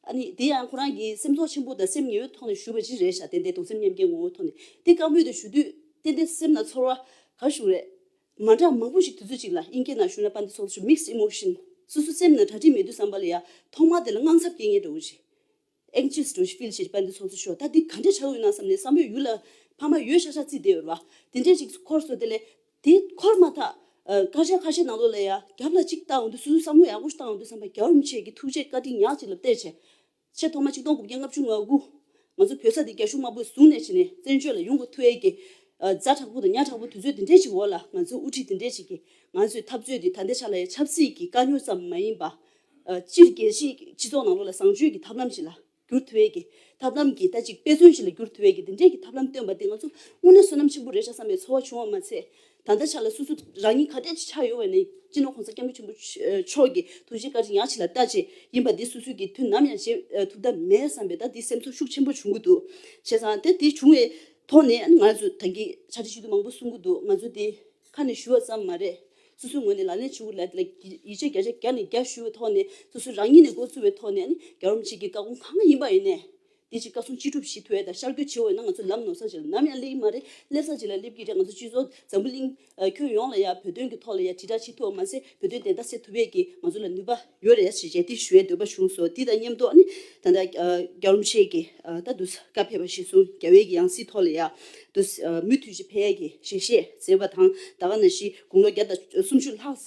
ཨ་ནི་དེ་ཡང་ཁོ་རང་གིས་སེམས་ཚོར་ཆེན་པོ་དང་སེམས་ངལ་བའི་ཐོག་ནས་ཞུས་པ་ཅིག་རེད་ཤག་ཏན་ཏན་གདུང་སེམས་མཉམ་སྐྱེའི་ངོ་བོའི་ཐོག་ནས་དེ་བཀའ་མོལ་དེ་ཞུ་དུས། ཏན་ཏན་སེམས་ནང་ཚོར་བ་ག་ཞུ་རེད། མ་འདྲ་མང་པོ་ཞིག་དུས་ཚོད་ཅིག་ལ། དབྱིན་སྐད་ནང་ཞུས་ན་དཔལ་ལྡན་ཚོགས་གཙོ་མིག་སི་ཨི་མོ་ཤན། སོ་སོ་སེམས་ནང་གྲ་སྒྲིག་མེད་དུས་ཙམ་པ་ལ་ཡ་ཐོག་མ་དེ་ལ་དངངས་འཚབ་སྐྱེ་མཁན་འདྲ་བོ་ཞིག་ཨེང་ཤེས་འདྲ་བོ་ཞིག་ཕིལ་བྱེད་ཀྱི། དཔལ་ལྡན་ཚོགས་གཙོ་མཆོག་ད་འདི་ག་འདྲས་ཆགས་ཡོད་ན་བསམ་ནས། བསམ་བློའི་ཡུལ་ལ་ཕ་མ་ཡོད་ཤག་ཤག་བརྩིས་བསྡད་ཡོད་རེད་བ། དེ་འདྲས་ཅིག་འཁོར་སོང་། དེ་ལས་དེ་འཁོར་མ་ཐག་ཨ། སྐར་ཆ་ཁ་ཤས་ནང་ལོགས་ལ་ཡ་རྒྱབ་ལ་གཅིག་བལྟ་འོང་དུས་སོ་སོའི་བསམ་བློ་ཡག་པོ་ཞིག་བཏང་འོང་དུས་ཙམ་པ། རྒྱལ་བ་རིན་པོ་ཆེ་གི་ཐུགས་རྗེ་བཀའ་དྲིན་ཉག་གཅིག་ལ་བལྟས་བྱས། ཕྱི་ཐོག་མ་ཆིག་སྟོང་དགུ་བརྒྱ་ལྔ་བཅུ་ང་དགུ། ང་ཚོ་བོད་ས་འདི་རྒྱ་གཞུང་དམར་པོས་བཟུང་ནས་བྱས་ནས་བཙན་བྱོལ་ལ་ཡོང་དགོས་ཐུག་ཡས་ཀྱི་ཨ་ཛ་དྲག་པོ་དང་ཉ་དྲག་པོ་དུས་ཚོད་འདི་འདྲས་ཅིག་འོག་ལ། ང་ཚོའི་དབུ་ཁྲིད་འདི་འདྲས་ཅིག་གིས་ང་ཚོའི་འཐབ་རྩོད་འདི་ད་ལྟའི་ཆ་ལ་ཡ་ཆབ་སྲིད་ཀྱི་དཀའ་རྙོག་ཙམ་མ་ཡིན་པ། ཨ། སྤྱིར་རྒྱལ་སྤྱིའི་སྤྱི་ཚོགས་ནང་ལོགས་ལ་བཟང་སྤྱོད་ཀྱི་ཐབས་ལམ་ཞིག་ལ་བསྒྱུར་ཐུབ་ཡས་ཀྱི་ཐབས་ལམ་གྱི་ད་ཅིག་དཔེ་མཚོན་ཞིག་ལ་བསྒྱུར་ཐུབ་ཡས་ཀྱི་འདི་འདྲས་ཀྱི་ཐབས་ལམ་བཏོན་པ་དེ་ང་ཚོ་དངོས་གནས་བསོད་ནམས་ཆེན་པོ་རེད་ཤག་བསམ་པའི་ཚོར་བ་བྱུང་བ་མ་ཚད། ད་ལྟ་ཆ་ལ་སོ་སོ་རང་ཉིད་ག་འདྲས་ཅིག་ཆགས་ཡོད་པ་ནས། སྤྱི་ནོར་༸གོང་ས་༸སྐྱབས་མགོན་ཆེན་པོ་མཆོག་གི་ཐུགས་རྗེ་བཀའ་དྲིན་ཡང་ཅིག་ལ་བལྟ་བྱས་ཡིན་པ་འདི་སོ་སོ་གིས་དུས་ནམ་ཡང་བརྗེད་ཐུབ་ཐབས་མེད་བསམ་པའི་ད་འདི་སེམས་ཚོར་ཤུགས་ཆེན་པོ་བྱུང་གི་འདུག་བྱས་ཙང་དེ་འདི་བྱུང་བའི་ཐོག་ནས་ང་ཚོ་ད་གིན་ཕྱག་བྲིས་ཞུ་དུས་མང་པོ་གསུང་གི་འདུག་ང་ཚོ་འདི་ཁ་ནས་ཞུ་བ་ཙམ་མ་རེད། སོ་སོའི་ངོས་ནས་ལག་ལེན་བྱེད་དགོས་ལ། དེ་ལ་ཡིད་ཆེས་བརྒྱ་ཆ་བརྒྱ་ནས་བརྒྱ་ཞུ་བའི་ཐོག་ནས། སོ་སོ་རང་ཉིད་ནས་འགོ་བཙུགས་པའི་ཐོག་ནས། ཨ་ནི་རྒྱལ་བ་རིན་པོ་ཆེ་གི་བཀའ་དགོངས་གང་ཡིན་པ་ཡིན་ནས། དེ་ཅིག་བཀའ་གསུང་ཅི་སྒྲུབ་ཞུ་ཐུབ་ཡས་དང་ཤར་བསྐྱོད་བྱེད་འོས་ན། ང་ཚོ་ལམ་ནོར་ས་ཅིག་ལ་ནམ་ཡང་སླེབས་ཀྱི་མ་རེད། སླེབས་ས་ཅིག་ལ་སླེབས་ཀྱི་རེད། ང་ཚོ་སྤྱི་ཚོགས་འཛམ་བུ་གླིང་ཁྱོན་ཡོངས་ལ་ཡ་བོད་དོན་གྱི་ཐོག་ལ་ཡ་དྲིལ་བསྒྲགས་བྱེད་ཐུབ་པ་མ་ཟད། བོད་དོན་བདེན་མཐའ་གསལ་ཐུབ་ཡས་ཀྱི་ང་ཚོ་ལ་ནུས་པ་ཡོད་རེད་ཞེས་བྱས་དེ་ཞུ་ཡས་འདོད་པ་བྱུང་སོང་། དེ་དང་མཉམ་དུ་ཨ་ནི་ད་ལྟ་རྒྱལ་བ་རིན་པོ་ཆེ་གིས་ད་དུས་བཀའ་ཕེབས་པ་གཞིར་བཟུང་རྒྱལ་བའི་གི་ཡང་སྲིད་ཐོག་ལ་ཡ་དུས་མུ་མཐུད་ཅིག་ཕེབས་ཡས་ཀྱི་ཞལ་བཞེས་མཛད་པ་དང་། ད་ག་ནང་བཞིན་དགུང་ལོ་བརྒྱ་དང་སུམ་ཅུ་ལྷག་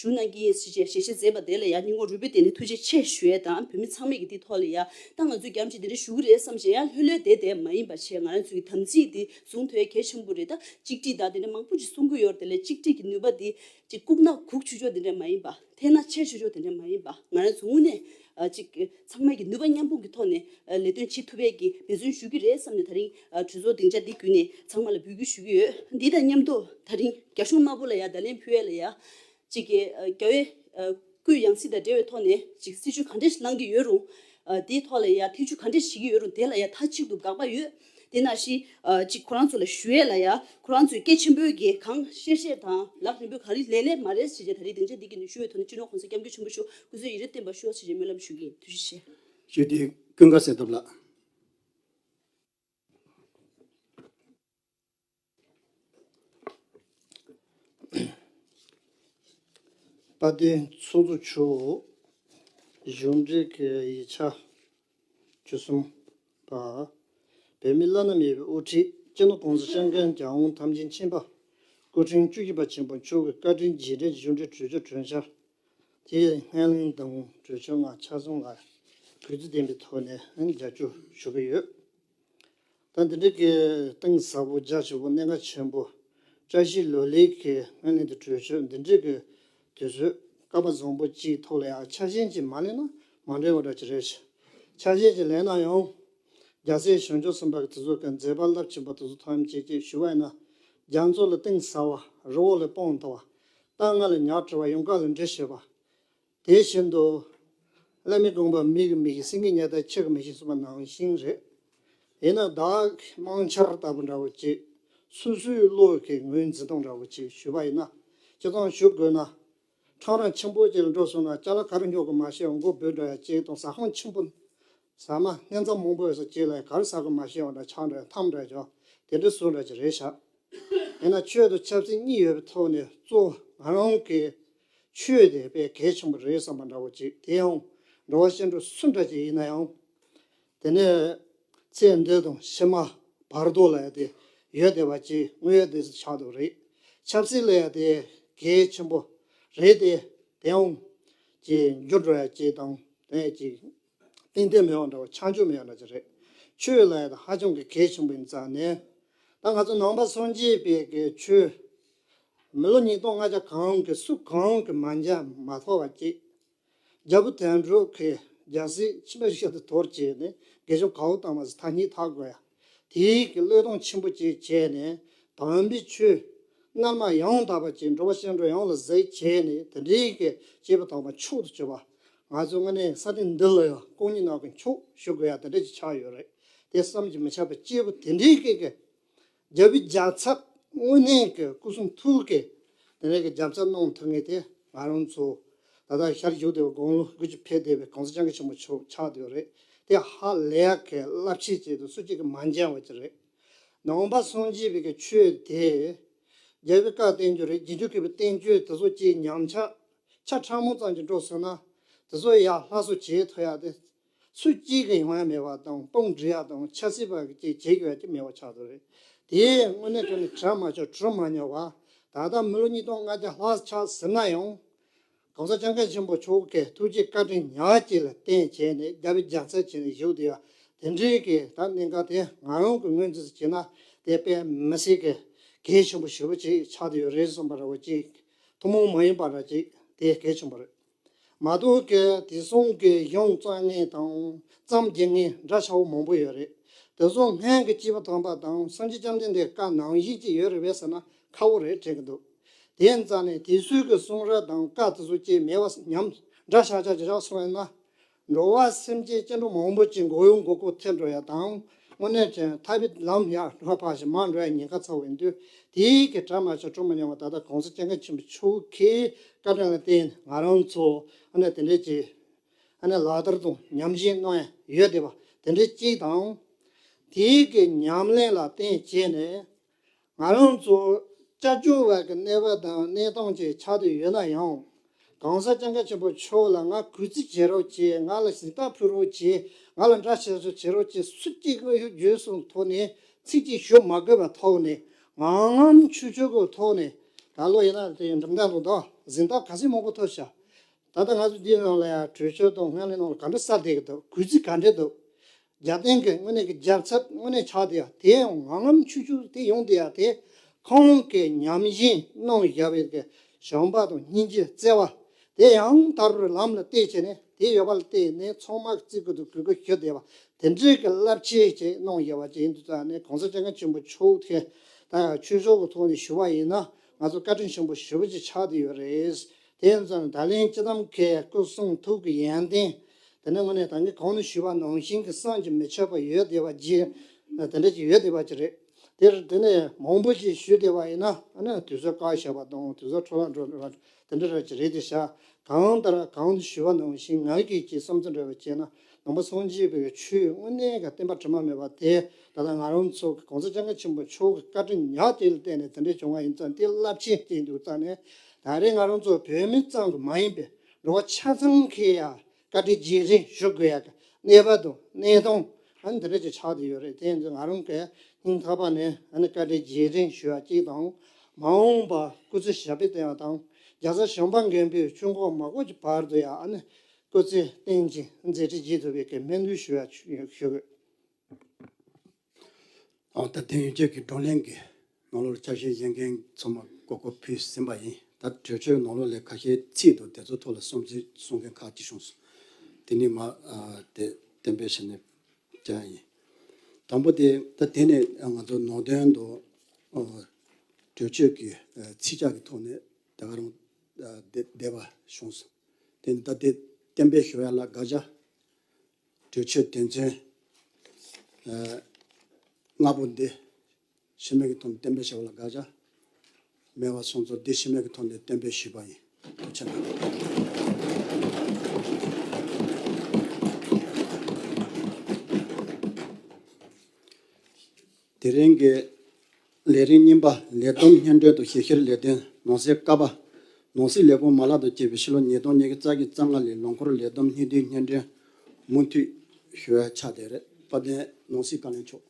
ཞུ་གནང་གི་ཡིན་ཞེས་ཞལ་བཞེས་མཛད་པ་དེ་ལ་ཡང་སྙིང་ཁོང་རུས་པའི་གཏིང་ནས་ཐུགས་རྗེ་ཆེ་ཞུ་ཡས་དང་། བོད་མི་ཚང་མས་ཀྱི་འདི་ཐོག་ལ་ཡང་ད་ང་ཚོས་རྒྱ་མི་ཅིག་འདི་འདྲ་ཞུ་གི་རེད་བསམ་བྱས་ཡང་ལྷོད་ལྷོད་བསྡད་བསྡད་མ་ཡིན་པ་བྱས། ང་རང་ཚོའི་གི་དམ་ཚིག་འདི་ཟུང་དུ་གལ་ཆེན་པོ་རེད། ད་གཅིག་སྒྲིལ་དང་དེ་འདྲ་མང་པོ་ཅིག་གསུང་གི་ཡོད་རེད། དེ་ལས་གཅིག་སྒྲིལ་གྱི་ནུས་པ་འདི་ཅིག་བཀུག་ན་གུག་ཆུ་ཆོག་དེ་འདྲ་མ་ཡིན་པ། འཐེན་ན་ཆེ་ཆུ་ཆོག་དེ་འདྲ་མ་ཡིན་པ། ང་རང་ཚོ་དངོས་གནས་ཨ་ཅིག་ཚང་མ་གི་ནུས་པ་མཉམ་སྤུངས་ཀྱི་ཐོག་ནས་ཨ་ལས་དོན་བྱེད་ཐུབ་པའི་གི་འབད་བརྩོན་ཞུ་གི་རེད་བསམ་ནས་ད་རིང་ཨ་གྲོས་ཚོགས་སྡིངས་ཆ་འདི་བརྒྱུད་ནས་ཚང་མ་ལ་འབོད་སྐུལ་ཞུ་གི་ཡོད། འདི་དང་མཉམ་དུ་ད་རིང་རྒྱ་གཞུང་དམར་པོ་ལ་ཡ་བརྡ་ལན་ཕུལ་ཡས་ལ་ཡ་ཅིག་གི་ཨ་རྒྱ་བོད་ཨ་སྐུའི་ཡང་སྲིད་དང་འབྲེལ་བའི་ཐོག་ནས་ཅིག་སྲིད་བྱུས་ག་འདྲས་ཤིག་བླང་གི་ཡོད་རུང་། ཨ་དེའི་ཐོག་ལ་ཡ་ཐེ་བྱུས་ག་འདྲས་བྱེད་ཀྱི་ཡོད་རུང་། དེ་ལ་ཡ་མཐའ་གཅིག་ཏུ་དགག་པ་ཡོད། དེ་ནང་བཞིན་ཨ་ཅིག་ཁོ་རང་ཚོ་ལ་ཞུ་ཡས་ལ་ཡ་ཁོ་རང་ཚོས་སྐད་ཆེན་པོས་ཀྱི་གང་བཤད་བཤད་དང་ལག་རིང་པོས་ག་རེ་ལས་ལས་མ་རེད་ཟེར་བྱས་ད་རེས་སྡིངས་ཆ་འདི་གི་ནས་ཞུ་བའི་ཐོག་ནས་སྤྱི་ནོར་གོང་ས་སྐྱབས་མགོན་ཆེན་པོ་མཆོག་སྐུ་ཚེ་ཡུན་རིང་བརྟན་པར་ཤོག་ཟེར་བྱས་སྨོན་ལམ་ཞུ་གི་ཡིན། ཐུགས་རྗེ་ཆེ། ཞུ་དེ་ཀུན་དགའ་གསལ་ཐོབ་ལགས། དཔལ་ལྡན་ཚོགས་གཙོ་མཆོག་གཞུང་འབྲེལ་གྱི་ཡིག་ཆ་བཅུ་གསུམ་པ། བོད་མི་བླ་ན་མེད་པའི་དབུ་ཁྲིད་སྤྱི་ནོར་༸གོང་ས་༸སྐྱབས་མགོན་རྒྱལ་དབང་ཐམས་ཅད་མཁྱེན་པ་སྐུ་ཕྲེང་བཅུ་བཞི་པ་ཆེན་པོ་མཆོག་གི་བཀའ་དྲིན་རྗེས་དྲན་གྱི་གཞུང་འབྲེལ་གྲོས་ཆོད་གྲོས་འཆར་དེ་སྔོན་གླེང་དང་གྲོས་ཆོད་ལྔ་ཆ་ཚང་ལ་གུས་བརྩི་ལྡན་པའི་ཐོག་ནས་རྒྱབ་སྐྱོར་ཞུ་གི་ཡོད། ད་འདི་འདྲའི་གི་གཏིང་ཟབ་པོ་རྒྱ་ཆེ་བོ་གནད་འགག་ཆེན་པོ་བཀྲ་ཤིས་ལོ་ལེགས་ཀྱི་སྔོན་གླེང་དང་གྲོས་ཆོད་འདི་འདྲའི་གི་དུས་ཚོད་སྐལ་པ་བཟང་པོ་གཅིག་ཐོག་ལ་ཡང་ཆ་ཤས་ཅིག་མ་ལེན་ན་མ་འགྲིག་པ་འདྲ་ཅིག་རེད་ཤག་ཆ་ཤས་ཅིག་ལེན་ན་ཡང་རྒྱལ་སྲས་བྱང་ཆུབ་སེམས་དཔའ་གི་དེ་ཚོ་གི་མཛད་པ་རླབས་ཆེན་པོ་དེ་ཚོ་ཐམས་ཅད་ཅིག་ཞུ་བ་ཡིན་ན། རྒྱ་མཚོ་ལ་གཏིང་ཟབ་པ། རི་བོ་ལ་སྤང་དག་པ། རྟ་རྔ་ལ་ཉག་ཕྲ་བ། ཡུངས་དཀར་ལ་འབྲི་ཞིབ་པ། དེ་བཞིན་དུ། བླ་མའི་དགོངས་པ་མིག་གིས་མི་ཤེས། སེང་གེ་ཉལ་ཐ་ཁྱི་གིས་མི་ཤེས་གསུངས་པ་ནང་བཞིན་རེད། ཡིན་ན་བདག་གི་རྨང་ཆུ་ལྟ་བུ་འདྲ་བོ་ཅིག་སོ་སོའི་བློ་གི་ངོས་འཛིན་སྟངས་འདྲ་བོ་ཅིག་ཞུས་པ་ཡིན་ན། སྤྱིར་བཏང་ཞུ་དགོས་ན། འཕྲང་ར་ཆེན་པོ་ཅིག་ལ་འགྲོ་སོང་ན་ཅ་ལག་ག་རེ་སྙོག་དགོས་མ་ཤེས་པ། མགོ་སྦོས་འདྲ་ཡ་ཅིག་དང་ཟ་ཁང་ཆེན་པོ། ཟ་མ་སྙན་གྲགས་མང་པོ་ཡོད་ས་ཅིག་ལ་ག་རེ་ཟ་དགོས་མ་ཤེས་པ་འདྲ། ཆང་འདྲ་ཡ་ཐམ་འདྲ་ཡ་ཅོ་དེ་འདྲ་བཟོ་འདྲ་ཅིག་རེད་ཤག་ཡིན་ན་ཆོས་དང་ཆབ་སྲིད་གཉིས་ཡོད་པའི་ཐོག་ནས་གཙོ་བོ་ང་རང་གི་ཆོས་དེ་དཔེ་གལ་ཆེན་པོ་རེད་བསམ་པ་འདྲ་བོ་ཅིག་དེ་ཡང་འགྲོ་བ་ཤིན་ཏུ་སུ་འདྲ་ཅིག་ཡིན་ན་ཡང་། དེ་ནས་ཚེ་འདི་དང་ཕྱི་མ་བར་དོ་ལ་ཡང་དེ་ཡོད་བསྡད་པ་ཅིག་དངོས་ཡོད་དེ་ཆགས་འདུག་རེད། ཆབ་སྲིད་ལ་ཡང་དེ་གལ་ཆེན་པོ་རེད་དེ། དེ་ཡང་ཅིག་འགྱུར་འགྲོ་ཡ་ཅིག་དང་དེ་ཅིག་ཏན་ཏན་མེད་པ་འདྲ་བོ། ཆ་འཇོག་མེད་པ་འདྲ་ཅིག་རེད། ཆོས་ལ་ཡང་ཧ་ཅང་གི་གལ་ཆེན་པོ་ཡིན་ཙང་ནས། ད་ང་ཚོ་ནང་པ་སངས་རྒྱས་པའི་གི་ཆོས་མི་ལོ་ཉིས་སྟོང་ལྔ་བརྒྱ་གང་གི་སུ་གང་གི་མ་མཇལ་མ་ཐོས་པ་ཅིག་རྒྱལ་པོ་དོན་གྲུབ་ཀྱིས་རྒྱལ་སྲིད་ཕྱི་མ་ཤར་དུ་དོར་བྱས་ནས་དགེ་སྦྱོང་གའུ་ཏ་མ་ཟེར་ཐ་སྙད་བཏགས་དགོས་ཡ། དེའི་གི་བློས་གཏོང་ཆེན་པོ་ཅིག་བྱས་ནས་དམ་པའི་ཆོས་སྔར་མ་ཡང་དག་པ་ཅིག་འགྲོ་བ་སྤྱི་འགྲོ་ཡོངས་ལ་གཟིགས་བྱས་ནས་དེ་འདྲའི་གི་སྐྱེས་བུ་དམ་པ་མཆོག་ཏུ་གྱུར་པ། ང་ཚོ་དངོས་གནས་ས་སྟེང་འདི་ལ་ཡང་སྐུ་མྱ་ངན་གྱི་མཆོག་ཞུ་དགོས་ཡ་དེ་འདྲ་ཅིག་ཆགས་ཡོད་རེད། དེ་བསམ་གྱིས་མི་ཁྱབ་པའི་སྐྱེས་བུ་དེ་འདྲའི་གི་གི་རྒྱལ་པོའི་རྒྱལ་ཚབ་དངོས་གནས་ཀྱི་སྐུ་གསུང་ཐུགས་ཀྱི་དེ་འདྲའི་གི་རྒྱལ་ཚབ་གནང་ཐུབ་མཁན་དེ་ང་རང་ཚོ་ད་ལྟ་ཤར་བཞུགས་བསྡད་པའི་དགུང་ལོ་དགུ་བཅུ་ཕེབས་བསྡད་པའི་གོང་ས་སྐྱབས་མགོན་ཆེན་པོ་མཆོག་ཆགས་བསྡད་ཡོད་རེད། དེ་ཧ་ལས་ཡག་གི་རླབས་ཆེ་ཅིག་དང་སུ་གཅིག་གིས་མ་མཇལ་བ་ཅིག་རེད། ནང་པ་སངས་རྒྱས་པའི་གི་ཆོས་དེ་རྒྱལ་པོའི་བཀའ་བསྟན་རྒྱུ་རེད། རྗེས་འཇུག་མཁས་པའི་བསྟན་བཅོས་དེ་ཚོ་ཅིག་ཉམས་ཆག་ཆ་ཕྲ་མོ་ཙམ་ཅིག་འགྲོ་སོང་ན་དེ་ཚོ་ཡར་སླར་གསོ་བྱེད་ཐུབ་ཡག་དེ། སུ་གཅིག་གིས་ཡོང་ཡ་མེད་པ་དང་དཔུང་སྒྲིག་ཡ་དང་ཆབ་སྲིད་པ་གིས་ཅིག་བྱེད་དགོས་ཡ་ཅིག་མེད་པ་ཆགས་འདུག་རེད། དེས་དངོས་གནས་དྲང་གནས་བྱ་མ་ཆོག་གྲུབ་མ་མྱོང་བ། ད་ལྟ་མི་ལོ་ཉིས་སྟོང་ལྔ་བརྒྱ་ལྷག་ཆགས་ཟིན་ན་ཡང་། གོང་ས་སྐྱབས་མགོན་ཆེན་པོ་མཆོག་གི་ཐུགས་རྗེ་བཀའ་དྲིན་ཉག་གཅིག་ལ་བརྟེན་བྱས་ནས་རྒྱལ་པོའི་རྒྱལ་ཚབ་བྱས་ནས་བཞུགས་བསྡད་ཡ་དེ་འདྲའི་གི་ད་གནད་འགག་དེ་ང་རང་གི་ངོས་འཛིན་བྱས་ན་དེ་དཔེ་མི་སྲིད་གི་གལ་ཆེན་པོ་ཞེ་པོ་ཅིག་ཆགས་བསྡད་ཡོད་རེད་བསམ་པ་འདྲ་བོ་ཅིག་ཐུན་མོང་མ་ཡིན་པ་འདྲ་ཅིག་དེ་གལ་ཆེན་པོ་རེད། མ་གཏོགས་ཀྱི་དེང་སང་གི་གཞུང་རྩོམ་མཁན་དང་རྩོམ་རྒྱག་མཁན་འདྲ་ཆགས་པོ་མང་པོ་ཡོད་རེད། དེ་ཚོ་སྔོན་གྱི་སྐྱེས་བུ་དམ་པ་དང་སངས་རྒྱས་བཅོམ་ལྡན་འདས་བཀའ་ནང་བཞིན་ཅིག་ཡོད་རེད་པས་ཟེར་ན་ཁག་པོ་རེད་དྲན་གྱི་འདུག་དེ་ཡིན་ཙང་ནས་དེ་ཚོའི་གི་གསུང་རབ་དང་བཀའ་དེ་ཚོ་ཅིག་མེད་པ་ཉམས་འདྲ་ཆགས་ཆགས་ཆགས་སོང་ཡིན་ན། འགྲོ་བ་སེམས་ཅན་སྐྱེ་འགྲོ་མང་པོ་ཅིག་མགོ་གཡོག་མགོ་སྐོར་ཐེབས་འགྲོ་ཡ་དང་། དངོས་གནས་དྲན་ཐར་པའི་ལམ་ཡར་འགྲོ་བ་ཕར་ཞིག་མར་འགྲོ་ཡ་ཉེན་ཁ་ཚ་བོ་ཡིན་དུས། དེའི་གི་གྲ་མ་ཆོག་གྲུབ་མ་མྱོང་བ་ད་ལྟ་གོང་ས་སྐྱབས་མགོན་ཆེན་པོ་མཆོག་གི་བཀའ་དྲིན་ལ་བརྟེན་ནས་ང་རང་ཚོ་ཨ་ནི་དེ་འདྲས་ཀྱི་ཨ་ནི་ལག་བསྟར་དང་ཉམས་ཞིབ་གནང་ཡ་ཡོད་བསྡད་པ་དེ་འདྲས་གཅིག་དང་། དེའི་གི་ཉམས་ལེན་ལ་བརྟེན་བྱས་ནས། ང་རང་ཚོ་སྐྱབས་བཅོལ་བ་གི་གནས་བབ་དང་གནས་སྟངས་ཅིག་ཆགས་བསྡད་ཡོད་ན་ཡང་། གོང་ས་སྐྱབས་མགོན་ཆེན་པོ་མཆོག་ལ་ང་གུས་བརྩི་བྱེད་རོགས་བྱེད། ང་ལ་གཟེངས་རྟགས་ཕུལ་རོགས་བྱེད། ང་ལ་འདྲ་བྱེད་སོ་བྱེད་རོགས་བྱེད། སུ་གཅིག་དངོས་ཤུགས་བརྗོད་གསུམ་ཐོག་ནས་ཚིག་གཅིག་ཞུ་མ་དགོས་པ་ཐོག་ནས་ངང་ངམ་ཆུ་ཆུ་གི་ཐོག་ནས་ ག་ལོ་ཡིན་ན་དེ་འགྲིམ་འགྲུལ་ལོ་དང་གཟེངས་རྟགས་ག་ཚོད་མང་པོ་ཐོབ་ཤག་ད་ལྟ་ང་ཚོ་འདིའི་ནང་ལ་ཡང་གྲོས་ཆོད་དང་སྔོན་ལ་ནང་ལ་ག་འདྲ་ས་བསྡད་ཀྱི་འདུག་གུས་བརྩི་ག་འདྲ་འདུག་རྒྱབ་རྟེན་གྱི་དངོས་གནས་ཀྱི་རྒྱབ་ཚབ་དངོས་གནས་ཆགས་བསྡད་ཡ་དེ་ཡང་ངང་ངམ་ཆུ་ཆུ་དེ་ཡོང་བསྡད་ཡ་དེ་ཁོང་གི་ཉམས་ཞིབ་གནང་བཞག་པའི་གི་བྱམས་པ་དང་སྙིང་རྗེ་བརྩེ་བ་དེ་ཡང་དར་བར་ལམ་ལ་བལྟས་བྱས་ནས་དེ་ཡོད་པ་ལ་བལྟས་ནས་ཚང་མ་གི་བརྩི་བཀུར་དང་གུས་བཀུར་ཞུ་བསྡད་པ་དེ་འདྲའི་གི་རླབས་ཆེན་ཅིག་གནང་བཞག་པ་ཅིག་ཡིན་དུས་ཙང་ནས་གོང་ས་སྐྱབས་མགོན་ཆེན་པོ་མཆོག་གི་ད་ཆོས་ཕྱོགས་ཀྱི་ཐོག་ནས་ཞུ་བ་ཡིན་ན་ང་ཚོ་བཀའ་དྲིན་ཆེན་པོ་ཞེ་པོ་ཅིག་ཆགས་བསྡད་ཡོད་རེད། དེ་ཡིན་ཙང་ད་ལན་སྤྱི་བཏང་གི་སྐུ་གསུང་ཐུགས་ཀྱི་ཡོན་ཏན། དེ་ནས་དངོས་གནས་ད་གིན་གོང་ནས་ཞུས་པ་ནང་བཞིན་གྱི་བསམ་གྱིས་མི་ཁྱབ་པ་ཡོད་བསྡད་པ་ཅིག་དེ་འདྲ་ཅིག་ཡོད་བསྡད་པ་ཅིག་རེད། དེར་དེ་ནས་མང་པོ་ཅིག་ཞུས་བསྡད་པ་ཡིན་ན་ཨ་ནི་དུས་ཚོད་བཀག་བཞག་པ་དང་དུས་ཚོད་འཕྲོ་བརླག་འགྲོ་བ་དེ་འདྲ་ར་ཅིག་རེད་དེ་ཤག་གང་ལྟར་གོང་ནས་ཞུས་པ་ནང་བཞིན་ང་གིས་ཅིག་བསམ་ཚུལ་འདྲ་བ་བྱས་ན་ནང་པ་སངས་རྒྱས་པའི་ཆོས་དངོས་གནས་ཀྱི་བསྟན་པ་དྲི་མ་མེད་པ་དེ་ད་ལྟ་ང་རང་ཚོ་གི་གོང་ས་སྐྱབས་མགོན་ཆེན་པོ་མཆོག་གི་བཀའ་དྲིན་ཉག་གཅིག་ལ་བརྟེན་ནས་དེ་འདྲ་བྱུང་བ་ཡིན་ཙང་དེ་རླབས་ཆེན་ཅིག་འདུག་ཙང་ནས་ད་རེས་ང་རང་ཚོ་བོད་མི་ཙམ་གྱི་མ་ཡིན་པའི་འགྲོ་བ་ཆ་ཚང་གིས་ཡང་བཀའ་དྲིན་རྗེས་དྲན་ཞུ་དགོས་ཡག་གི་གནས་བབ་དང་གནས་སྟངས་ཨ་ནི་འདི་འདྲ་ཅིག་ཆགས་བསྡད་ཡོད་རེད། དེ་ཡིན་ཙང་ང་རང་གིས་སྙིང་ཐག་པ་ནས་ཨ་ནི་བཀའ་དྲིན་རྗེས་དྲན་ཞུ་ཡག་གཅིག་དང་མ་འོངས་པ་སྐུ་ཚེ་ཞབས་པད་བརྟན་ཡག་དང་རྒྱལ་ཚབ་བྱམས་པ་མགོན་པོས་ཆོས་འཁོར་མ་བསྐོར་གྱི་བར་དུ་ཡང་ཨ་ནི་སྐུ་ཚེ་བརྟན་ཅིང་མཛད་འཕྲིན་རྒྱས་ཐུབ་པའི་གི་སྨོན་འདུན་ཞུ་ཡག་ཞུ་དགོས། ཨ་ད་དེང་ཡོད་ཀྱི་བགྲོ་གླེང་གི་ནང་ལོགས་ཆ་ཤས་གཞན་མཁན་ཚང་མ་གོ་སྐབས་ཕུལ་ཟིན་པ་ཡིན། ད་གྲོས་ཆོད་ནང་ལོགས་ལས་ཁ་ཤས་ཚིག་དང་དེ་ཚོ་ཐོག་ལ་བསམ་ཚུལ་གསུང་མཁན་ཁག་ཅིག་བྱུང་སོང་། དེ་ནི་མ་ཨ་དེ་གཏན་འབེབས་བྱས་ནས་བྱ་ཡ་ཡིན། དང་པོ་དེ་ད་དེ་ནས་ང་ཚོ་ནང་དོན་དང་ཨ་གྲོས་ཆོད་ཀྱི་ཨ་ཚིག་ཆ་གི་ཐོག་ནས་ད་ག་རང་ཨ་བསྡད་བསྡད་པ་བྱུང་སོང་། དེ་ནི་ད་དེ་གཏན་འབེབས་ཞུ་ཡ་ལ་དགག་བྱ། གྲོས་ཆོད་དོན་ཚན་ཨ་ལྔ་པོ་འདི་ཕྱི་མིག་གི་ཐོག་ནས་གཏན་འབེབས་བྱ་བ་ལ་དགག་བྱ་མེད་པ་སོང་ཙང་འདི་ཕྱི་མིག་གི་ཐོག་ནས་གཏན་འབེབས་ཞུས་པ་ཡིན། ཐུགས་རྗེ་གནང་། དེ་རིང་གི་ལས་རིམ་གཉིས་པ་ལས་བསྡོམས་སྙན་སྒྲོན་དང་ཞིབ་བཤེར་ལས་དོན་ནང་གསེས་ཀ་པ། ནང་སྲིད་ལས་ཁུངས་མ་ལག་ཏུ་བསྐྱེད་པའི་ཕྱི་ལོ་ཉིས་སྟོང་ཉི་ཤུ་རྩ་བརྒྱད་རྩ་ལྔ་ལོའི་ལོ་འཁོར་ལས་བསྡོམས་སྙིང་བསྡུས་སྙན་སྒྲོན་མུ་མཐུད་ཞུ་ཡ་ཆགས་བསྡད་རེད། དཔལ་ལྡན་ནང་སྲིད་བཀའ་བློན་མཆོག